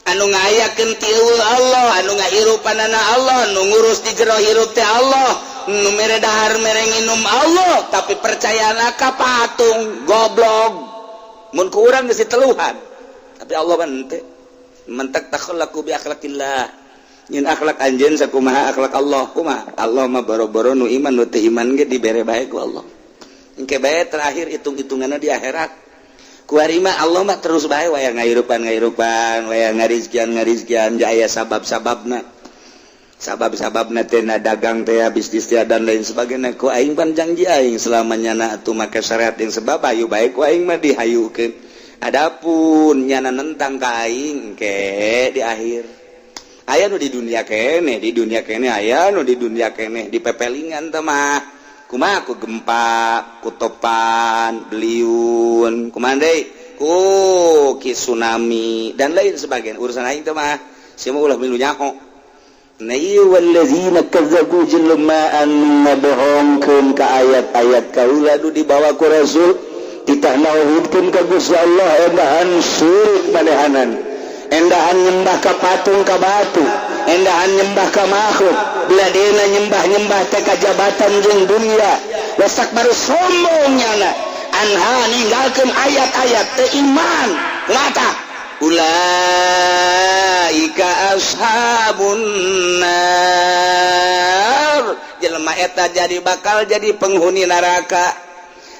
Anu ngayakeun ti Allah, anu ngahirupanana Allah, nu ngurus di jero hirup teh Allah, nu mere dahar mere nginum Allah, tapi percayana ka patung. Goblok. Mun ku urang geus diteluhan, tapi Allah mah henteu. Mentak takhallaku bi akhlaqillah. Nyin akhlak anjeun sakumaha akhlak Allah kumaha? Allah mah boro-boro nu iman, nu teu iman ge dibere bae ku Allah. Engke bae terakhir hitung-hitunganna di akhirat. Kuari mah Allah mah terus bae waya ngahirupan ngahirupan, waya ngarizkian ngarizkian, jaya sabab-sababna. Sabab-sababna teh na dagang teh, bisnis teh, dan lain sebagainya. Ku aing pan janji aing selamanya na atuh make syariat yang sebab ayu bae ku aing mah dihayukeun. Adapun nyana nentang ka aing ke di akhir, aya nu di dunia kene, di dunia kene, aya nu di dunia kene di pepelingan teh mah kumaha? Ku gempa, ku topan beliun, kumaha deui, ku ki tsunami dan lain sebagainya. Urusan aing teh mah sia mah ulah milu nyaho. Nah, ieu wallazina kazzabu, jelema anu ngabohongkeun ka ayat-ayat kaula nu dibawa ku rasul, titah nauhidkeun ka Gusti Allah, endahan syirik manehanan, endahan nyembah ka patung, ka batu, endahan nyembah ka makhluk, beladena nyembah-nyembah teh ka jabatan jeung dunia, wastakbaru, sombongnya na, anha, ninggalkeun ayat-ayat, teu iman mata, ulaika Ulaika ashabun nar, jelema eta jadi bakal jadi penghuni neraka.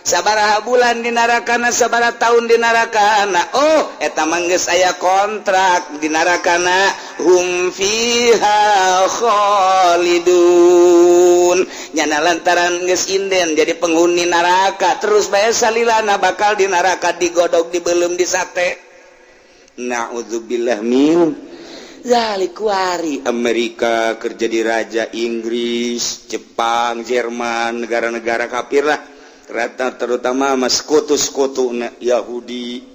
Sabaraha bulan di narakana, sabaraha tahun di narakana. Oh, eta mah geus aya kontrak di narakana. Hum fiha khalidun. Nyana lantaran geus inden jadi penghuni neraka, terus bae salilana bakal di neraka, digodog, dibelum, disate. Naudzubillah min dzalik. Kuari Amerika kerja di raja Inggris, Jepang, Jerman, negara-negara kafir lah rata, terutama mas sekutu-sekutu Yahudi,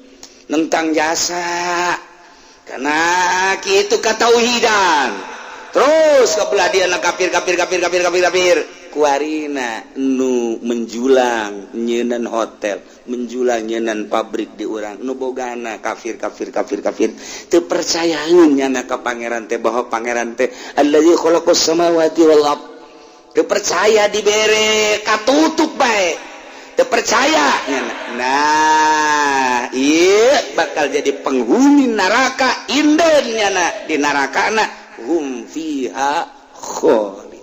nentang jasa karena gitu katauhidan. Terus kebelah dia kafir, kafir, kafir, kafir, kafir, kafir. Kuarina nu menjulang nyeunan hotel, menjulang nyeunan pabrik di urang, nu bogana kafir, kafir, kafir, kafir. Teu percayaeun nyana ka Pangeran teh, bahwa Pangeran teh allazi khalaqas samawati wal ard. Teu percaya, dibere katutup bae, teu percaya. Nah, iya bakal jadi penghuni neraka inden nyana di neraka na. Hum fiha khalid.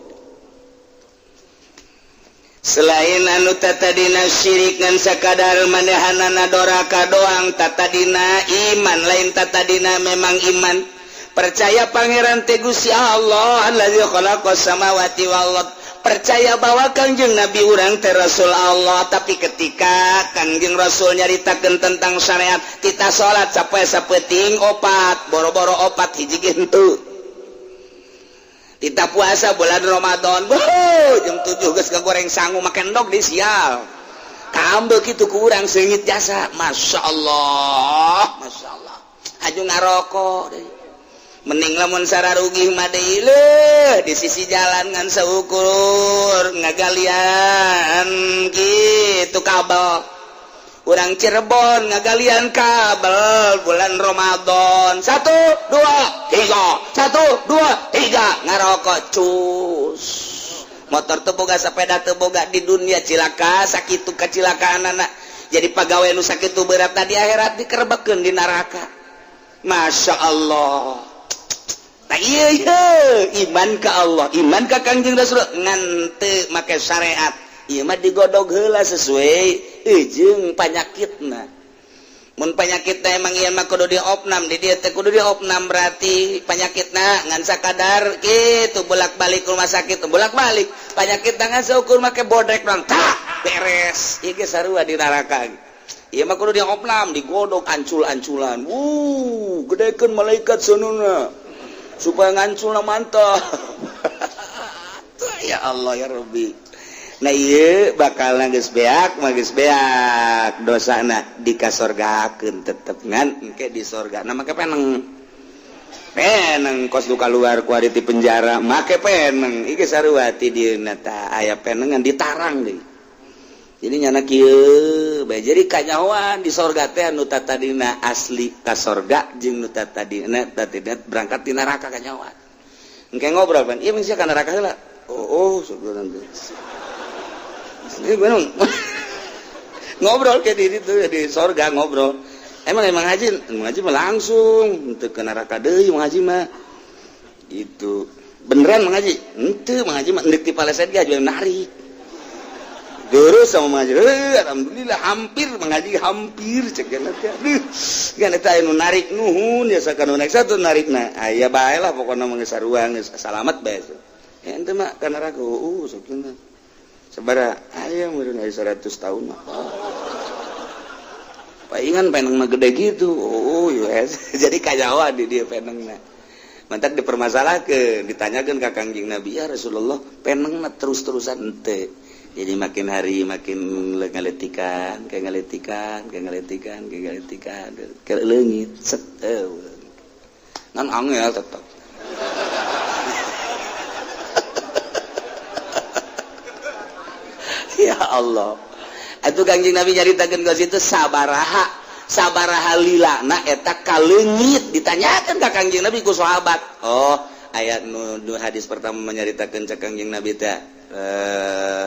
Selain anu tatadina syirik ngan sakadar manehanana doraka doang, tatadina iman, lain tatadina memang iman, percaya Pangeran teh Gusti Allah allazi khalaqas samawati wal ard, percaya bahwa Kangjeng Nabi urang teh Rasul Allah. Tapi ketika Kangjeng Rasul nyaritakeun tentang syariat, tita salat sampai sapeting opat, boro-boro opat, hiji ge henteu. Tita puasa bulan Ramadan, boh, jam 7 geus ngagoreng sangu, make endog di sial kambe kitu, kurang seungit jasa. Masya Allah, Masya Allah. Aju ngarokok deui. Mending lamun sararugih mah deui leuh di sisi jalan ngan saukur ngagalian gitu kabel. Urang Cirebon ngagalian kabel bulan Ramadan, satu, dua, tiga, satu, dua, tiga, ngarokok cus. Motor teu boga, sepeda teu boga. Di dunia cilaka sakitu kacilakaan anak jadi pegawai nu sakitu berat, di akhirat dikerebekeun di neraka. Masya Allah. Nah, iya, iman ke Allah, iman ke Kangjeng Rasul, ngan teu make syariat. Ieu mah digodog heula sesuai jeung panyakitna. Mun panyakitna emang ieu mah kudu diopnam di dieu teh, kudu diopnam, berarti panyakitna ngan sakadar kitu, bolak-balik rumah sakit, bolak-balik. Panyakitna ngan saukur make bodrek doang, tak beres. Ieu ge sarua di neraka. Ieu mah kudu diopnam, digodog ancul-anculan. Wuh, gedekeun malaikat seununa supaya nganculna mantap. Ya Allah, ya Rabbi. Nah, iya bakal geus beak mah geus beak dosana, dikasorgakeun tetep, ngan engke di sorga. Nah, make peneng peneng kos du kaluar ku ti penjara make peneng. Iki sarua ti dieuna tah aya penengan ditarang deui. Jadi nyana kieu bae, jadi kanyahoan di sorga teh anu tatadina asli ka sorga jeung nu tatadina tatadina berangkat di neraka kanyahoan. Engke ngobrol pan ieu mah ka neraka heula. Oh, sebenarnya ini bener ngobrol kayak di itu di sorga ngobrol. Emang emang haji, emang haji mah langsung untuk ke neraka deui. Mang haji mah itu beneran mang haji henteu, mang haji mah endek di paleset ge aju narik terus sama mang haji. Eh, alhamdulillah hampir mang haji, hampir cek teh. Aduh kan eta anu narik, nuhun ya sakanu narik satu narik. Nah, aya bae lah pokokna mah, geus sarua, geus salamet bae. Ya ente mah ka neraka. Sok sabaraha aya meureun, aya 100 tahun mah. Paingan peneng mah gede gitu. Oh yes. Jadi kanyahoan di dia penengna. Mantak dipermasalahkeun, ditanyakeun ka Kangjeng Nabi, ya Rasulullah, penengna terus-terusan ente. Jadi makin hari makin ngaletikan, kayak ngaletikan, kayak ngaletikan, kayak ngaletikan, kayak leungit, set, eh. Ngan angel tetep. Ya Allah. Itu Kangjeng Nabi nyaritakeun ke situ sabaraha sabaraha lilana eta kaleungit, ditanyakan ka Kangjeng Nabi ku sahabat. Oh, ayat nu, nu hadis pertama menyaritakeun cek Kangjeng Nabi teh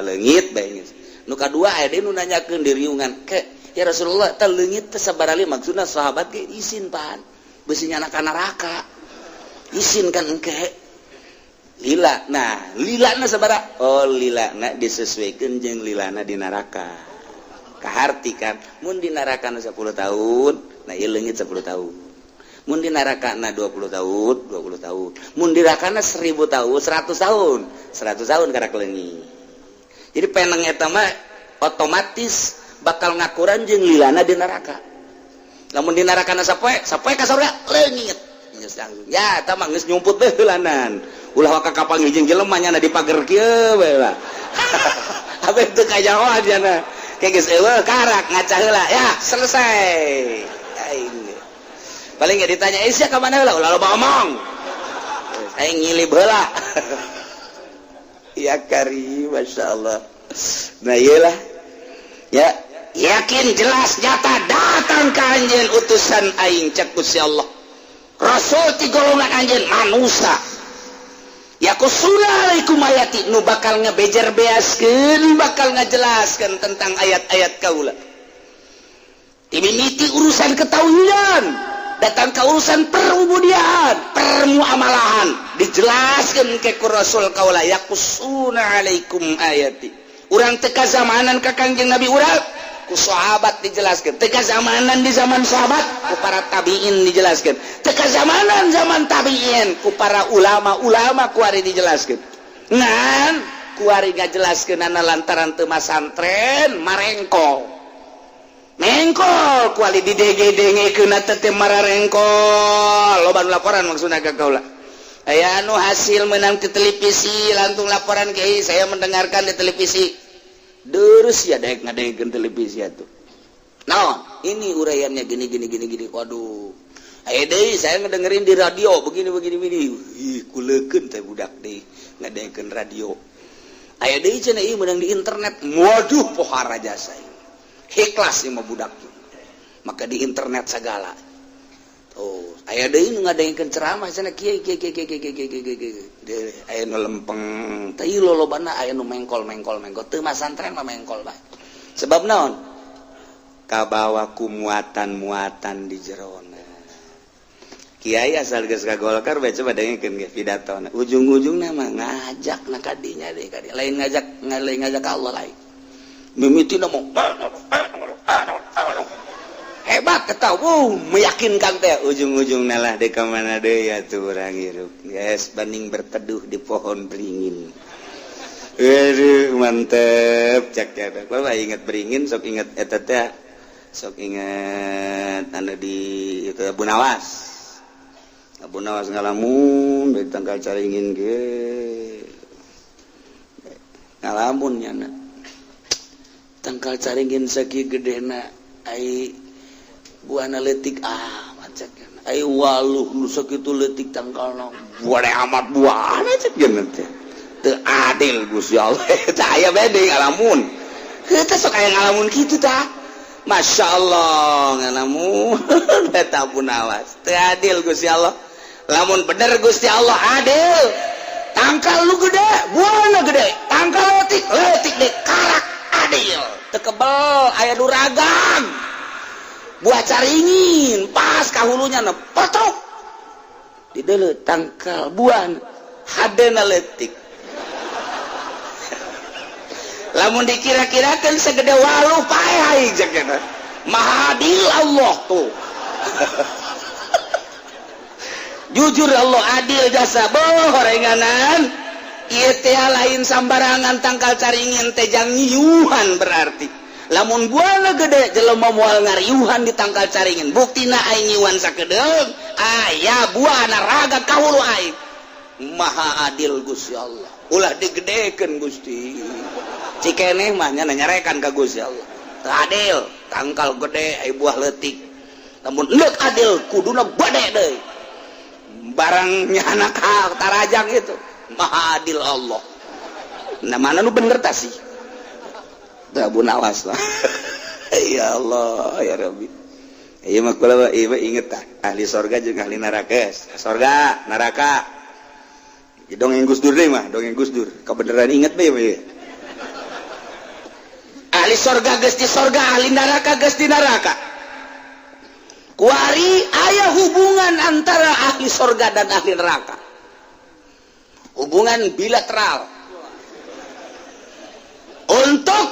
leungit bae geus. Nu kadua aya deui nu nanyakeun di riungan ke, ya Rasulullah, teh leungit teh sabaraha? Maksudna sahabat ge isin pan beusi nyana ka neraka. Isin kan engke lila. Nah, lilana sabaraha? Oh, lilana disesuaikan jeung lilana di neraka. Kaharti kan, mun di neraka 10 tahun, nah ieu leungit 10 tahun. Mun di neraka na 20 tahun, 20 tahun. Mun di neraka 1000 tahun, 100 tahun, 100 tahun karak leungit. Jadi peneng eta mah otomatis bakal ngakuran jeung lilana di neraka. Lamun di neraka na sapoe, sapoe ka surga leungit. Geus langsung. Ya, eta mah geus nyumput bae heulanan. Ulah waka kapanggih jeung jelema nya di pager kieu bae lah. Abe teu kajahoan nya. Kayak geus eueuh karak ngaca heula, ya selesai. Aing paling nggak ditanya, "Eh, sia ka mana heula?" "Ulah loba omong. Aing ngilib heula." Ya kari, Masya Allah. Nah, iyalah ya, yakin jelas nyata datang ke anjeun utusan aing, cek Gusti Allah. Rasul ti golongan anjeun manusia, yaqussuna alaikum ayati, nu bakal ngebejer beaskeun, bakal ngajelaskeun tentang ayat-ayat kaula. Timimiti urusan ketauhidan datang ke urusan perubudian, permuamalahan, dijelaskan ke ku Rasul kaula. Yaqussuna alaikum ayati. Urang teka zamanan ka Kangjeng Nabi urang ku sahabat dijelaskan, teka zamanan di zaman sahabat ku para tabiin dijelaskan, teka zamanan zaman tabiin ku para ulama-ulama kuari dijelaskan. Ngan kuari ngajelaskeun ana lantaran teu masantren marengkol mengkol kuali di denge-dengekeun teh mararengkol. Loba nu laporan maksudna ka kaula, aya anu hasil menang di televisi langsung laporan, "Kiai, saya mendengarkan di televisi." Terus ya daek ngadengekeun televisi atuh naon, ini uraiannya gini gini gini gini. Waduh, ayo deui, "Saya ngedengerin di radio begini begini begini." Ih, kulekeun teh budak deui ngadengekeun radio. Aya deui cenah, ieu menang di internet. Waduh, pohara jasa ikhlas ieu mah budak, maka di internet segala. Oh, aya deui nu ngadengekeun ceramah cenah, kieu kieu kieu kieu kieu kieu kieu kieu. Aya nu lempeng teh, lolobana aya nu mengkol mengkol mengkol. Teu masantren mah mengkol bae. Sebab naon? Kabawa ku muatan-muatan di jerona. Kiai asal geus ka Golkar bae, coba dengekeun ge pidatona. Ujung-ujungna mah ngajak na kadinya deui, kadi lain ngajak, lain ngajak ka Allah, lain. Mimitina mau hebat eta, wuh, meyakinkan teh, ujung-ujungna lah deui ka mana deui atuh urang hirup. Geus banding berteduh di pohon beringin. Aduh, mantep cak ya. Bapak inget beringin, sok inget eta teh, sok inget anu di itu Abu Nawas. Abu Nawas ngalamun dari tangkal caringin ge ngalamun nya, tangkal caringin sakieu gedena, ai buahna leutik amat cek. Ai waluh nu sakitu leutik tangkalna, buahna amat buahna cek teh. Teu adil Gusti Allah. Tah, aya bede ngalamun heuh sok aya ngalamun kitu tah. Masya Allah, ngalamun eta Abu Nawas, teu adil Gusti Allah. Lamun bener Gusti Allah adil, tangkal lu gede buahna gede, tangkal leutik leutik deh, karak adil. Teu kebel aya nu ragang buah caringin, pas kahulunya na potok di deuleu tangkal buah hadena leutik. Lamun dikira-kirakan segede waluh, paeh aing cek eta. Maha adil Allah tuh. Jujur Allah adil jasa bohorenganan. Ieu teh lain sambarangan tangkal caringin teh jang nyiuhan, berarti lamun buahna gede jelema moal ngariuhan di tangkal caringin. Buktina aing nyiuhan sakedeung, aya buahna raga ka hulu aing. Maha adil Gusti Allah, ulah digedekeun Gusti. Cikeneh mah nya nyarekan ka Gusti Allah, teu adil tangkal gede ai buah leutik. Lamun endek adil kuduna gede deui barangnya anak tarajang itu. Maha adil Allah. Nah, mana nu bener tah sih? Teu Abu Nawas lah. Ya Allah, ya Rabbi. Ieu mah kula ieu inget tah, ahli sorga jeung ahli neraka. Sorga, neraka. Dongeng Gus Dur deui mah, dongeng Gus Dur. Kebenaran inget bae ieu. Ahli sorga geus di sorga, ahli neraka geus di neraka. Kuari aya hubungan. Antara ahli sorga dan ahli neraka, hubungan bilateral untuk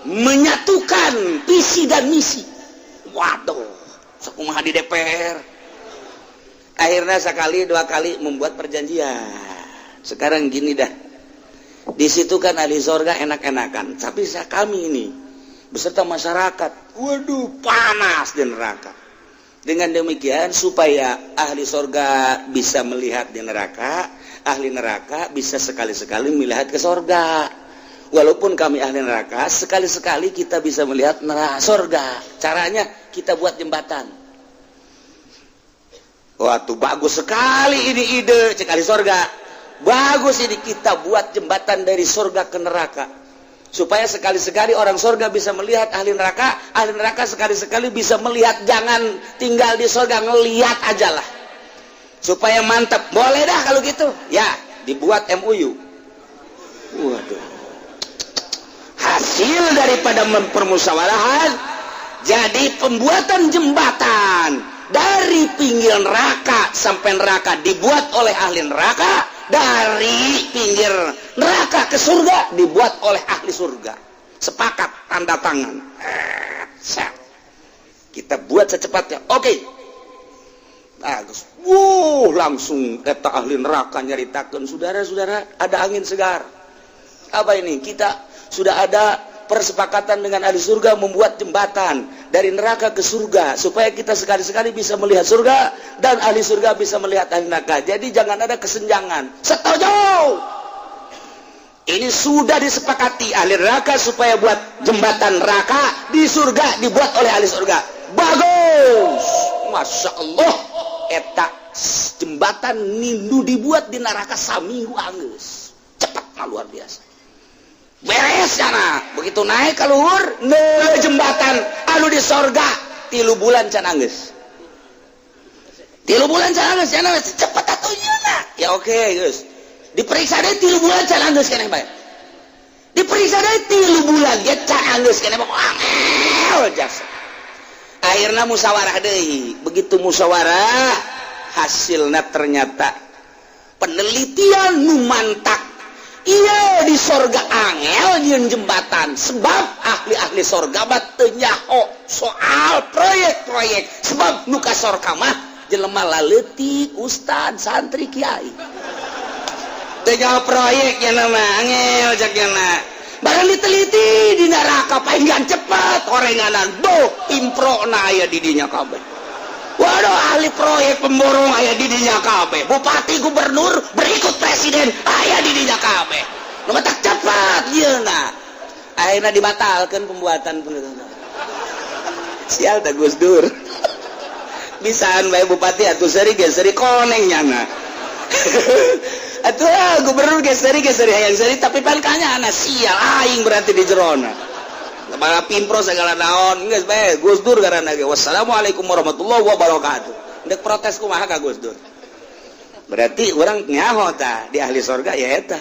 menyatukan visi dan misi. Waduh, sakumaha di DPR. Akhirnya sekali dua kali membuat perjanjian. Sekarang gini dah, di situ kan ahli sorga enak-enakan, tapi kami ini beserta masyarakat, waduh, panas di neraka. Dengan demikian, supaya ahli sorga bisa melihat di neraka, ahli neraka bisa sekali-sekali melihat ke sorga. Walaupun kami ahli neraka, sekali-sekali kita bisa melihat neraka, sorga. Caranya kita buat jembatan. Waktu bagus sekali ini ide, cek ahli sorga. Bagus ini, kita buat jembatan dari sorga ke neraka supaya sekali-sekali orang sorga bisa melihat ahli neraka, ahli neraka sekali-sekali bisa melihat. Jangan tinggal di sorga, ngelihat aja lah supaya mantap. Boleh dah kalau gitu ya, dibuat MOU. Waduh, hasil daripada mempermusyawarahan jadi pembuatan jembatan dari pinggir neraka sampai neraka dibuat oleh ahli neraka, dari pinggir neraka ke surga dibuat oleh ahli surga. Sepakat, tanda tangan, kita buat secepatnya. Oke, okay. Bagus. Wuh, langsung kata ahli neraka nyaritakan, "Saudara-saudara, ada angin segar." "Apa ini?" "Kita sudah ada persepakatan dengan ahli surga membuat jembatan dari neraka ke surga supaya kita sekali-sekali bisa melihat surga dan ahli surga bisa melihat ahli neraka. Jadi jangan ada kesenjangan." "Setuju. Ini sudah disepakati ahli neraka supaya buat jembatan neraka di surga dibuat oleh ahli surga." "Bagus." Masya Allah, eta jembatan nindu dibuat di neraka saminggu anggeus. Cepat, luar biasa, beres sana. Begitu naik ke luhur ne jembatan anu di sorga 3 bulan can anggeus, 3 bulan can anggeus ya, cepet atuh ya. Oke, okay, guys, diperiksa deh, 3 bulan can anggeus keneh bae. Diperiksa deh 3 bulan ge can anggeus keneh, angel jasa. Akhirnya musyawarah deh. Begitu musyawarah, hasilnya ternyata penelitian nu mantak iya di sorga angel nyieun jembatan, sebab ahli-ahli sorga mah teu nyaho soal proyek-proyek, sebab nu ka sorga mah jelema laleutik, ustad, santri, kiai, teu nyaho proyek ya nama angel cak na. Barang diteliti, di neraka palingan cepat orenganan do pimpro na aya di dinya kabeh. Waduh, ahli proyek pemborong aya di dinya kabeh, bupati, gubernur, berikut presiden aya di dinya kabeh, nu tak cepat ieu na. Akhirnya dibatalkan pembuatan. Sial tak Gus Dur, bisaan bae bupati atuh seri ge seri koneng nyana atuh, ah, gubernur ge seri ge seri, hayang seri, tapi pan kanya anak sial aing berarti di jerona para pimpro segala naon. Geus bae Gus Dur garana ge, wassalamualaikum warahmatullahi wabarakatuh. Ndek protes kumaha ka Gus Dur? Berarti orang nyaho tah di ahli sorga ya eta,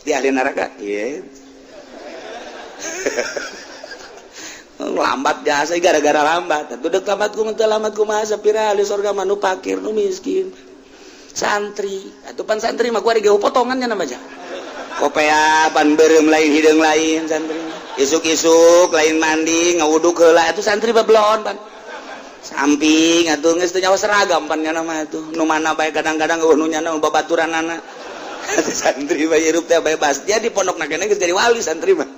di ahli neraka ya lambat jasa gara-gara lambat atuh. Dek lambat kumaha, lambat kumaha? Sapira ahli sorga mah nu fakir, nu miskin, santri atuh. Pan santri mah kuari ge potongannya nama aja kopea pan beureum lain, hideung lain. Santri isuk-isuk lain mandi, ngawuduk heula atuh. Santri babelon pan samping atuh, geus teu nyawa seragam pan nya mah atuh, nu mana bae. Kadang-kadang eueuh nu nyana babaturanana. Santri mah hirup teh bebas. Dia di pondok keneh geus jadi wali. Santri mah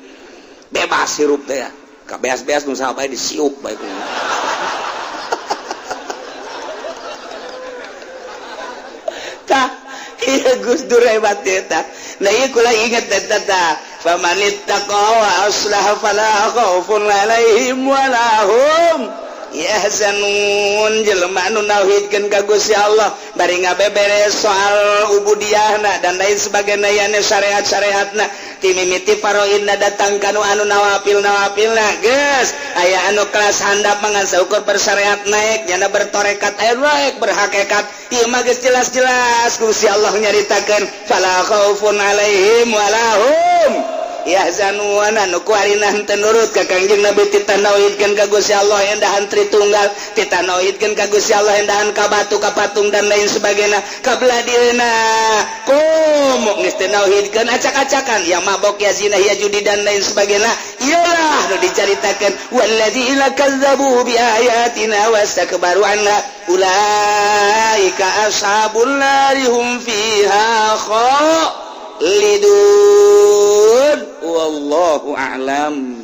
bebas hirup teh ya, kabeas-beas nu saha bae disiuk bae kumaha. Tah, iya, Gus Dur hebat eta. Nah, ieu kula inget eta tah. Famanittaqa wa aslaha fala khaufun alaihim wala hum yahzanun. Jelema anu nauhidkeun ka Gusti Allah bari ngabeberes soal ubudiyahna dan lain sebagainya, yane syariat-syariatna ti mimiti faraidna datang kanu anu nawafil nawafilna, geus aya anu kelas handap mangan saukur bersyariat naik, nyana bertorekat aya naik, berhakikat. Ieu mah geus jelas-jelas Gusti Allah nyaritakeun fala khaufun alaihim wala hum. Yahzanun anu kuarina henteu nurut ka Kangjeng Nabi, titah nauhidkeun ka Gusti Allah endahan Tritunggal, titah nauhidkeun ka Gusti Allah endahan ka batu, ka patung, dan lain sebagainya. Kabelah dirina komo geus teu nauhidkeun, acak-acakan, ya mabok, ya zina, ya judi, dan lain sebagainya. Iyalah nu dicaritakeun, walladzina kazzabu bi ayatina wastakbaru anha ulaika ashabun nari hum fiha khalidun. Wallahu a'lam.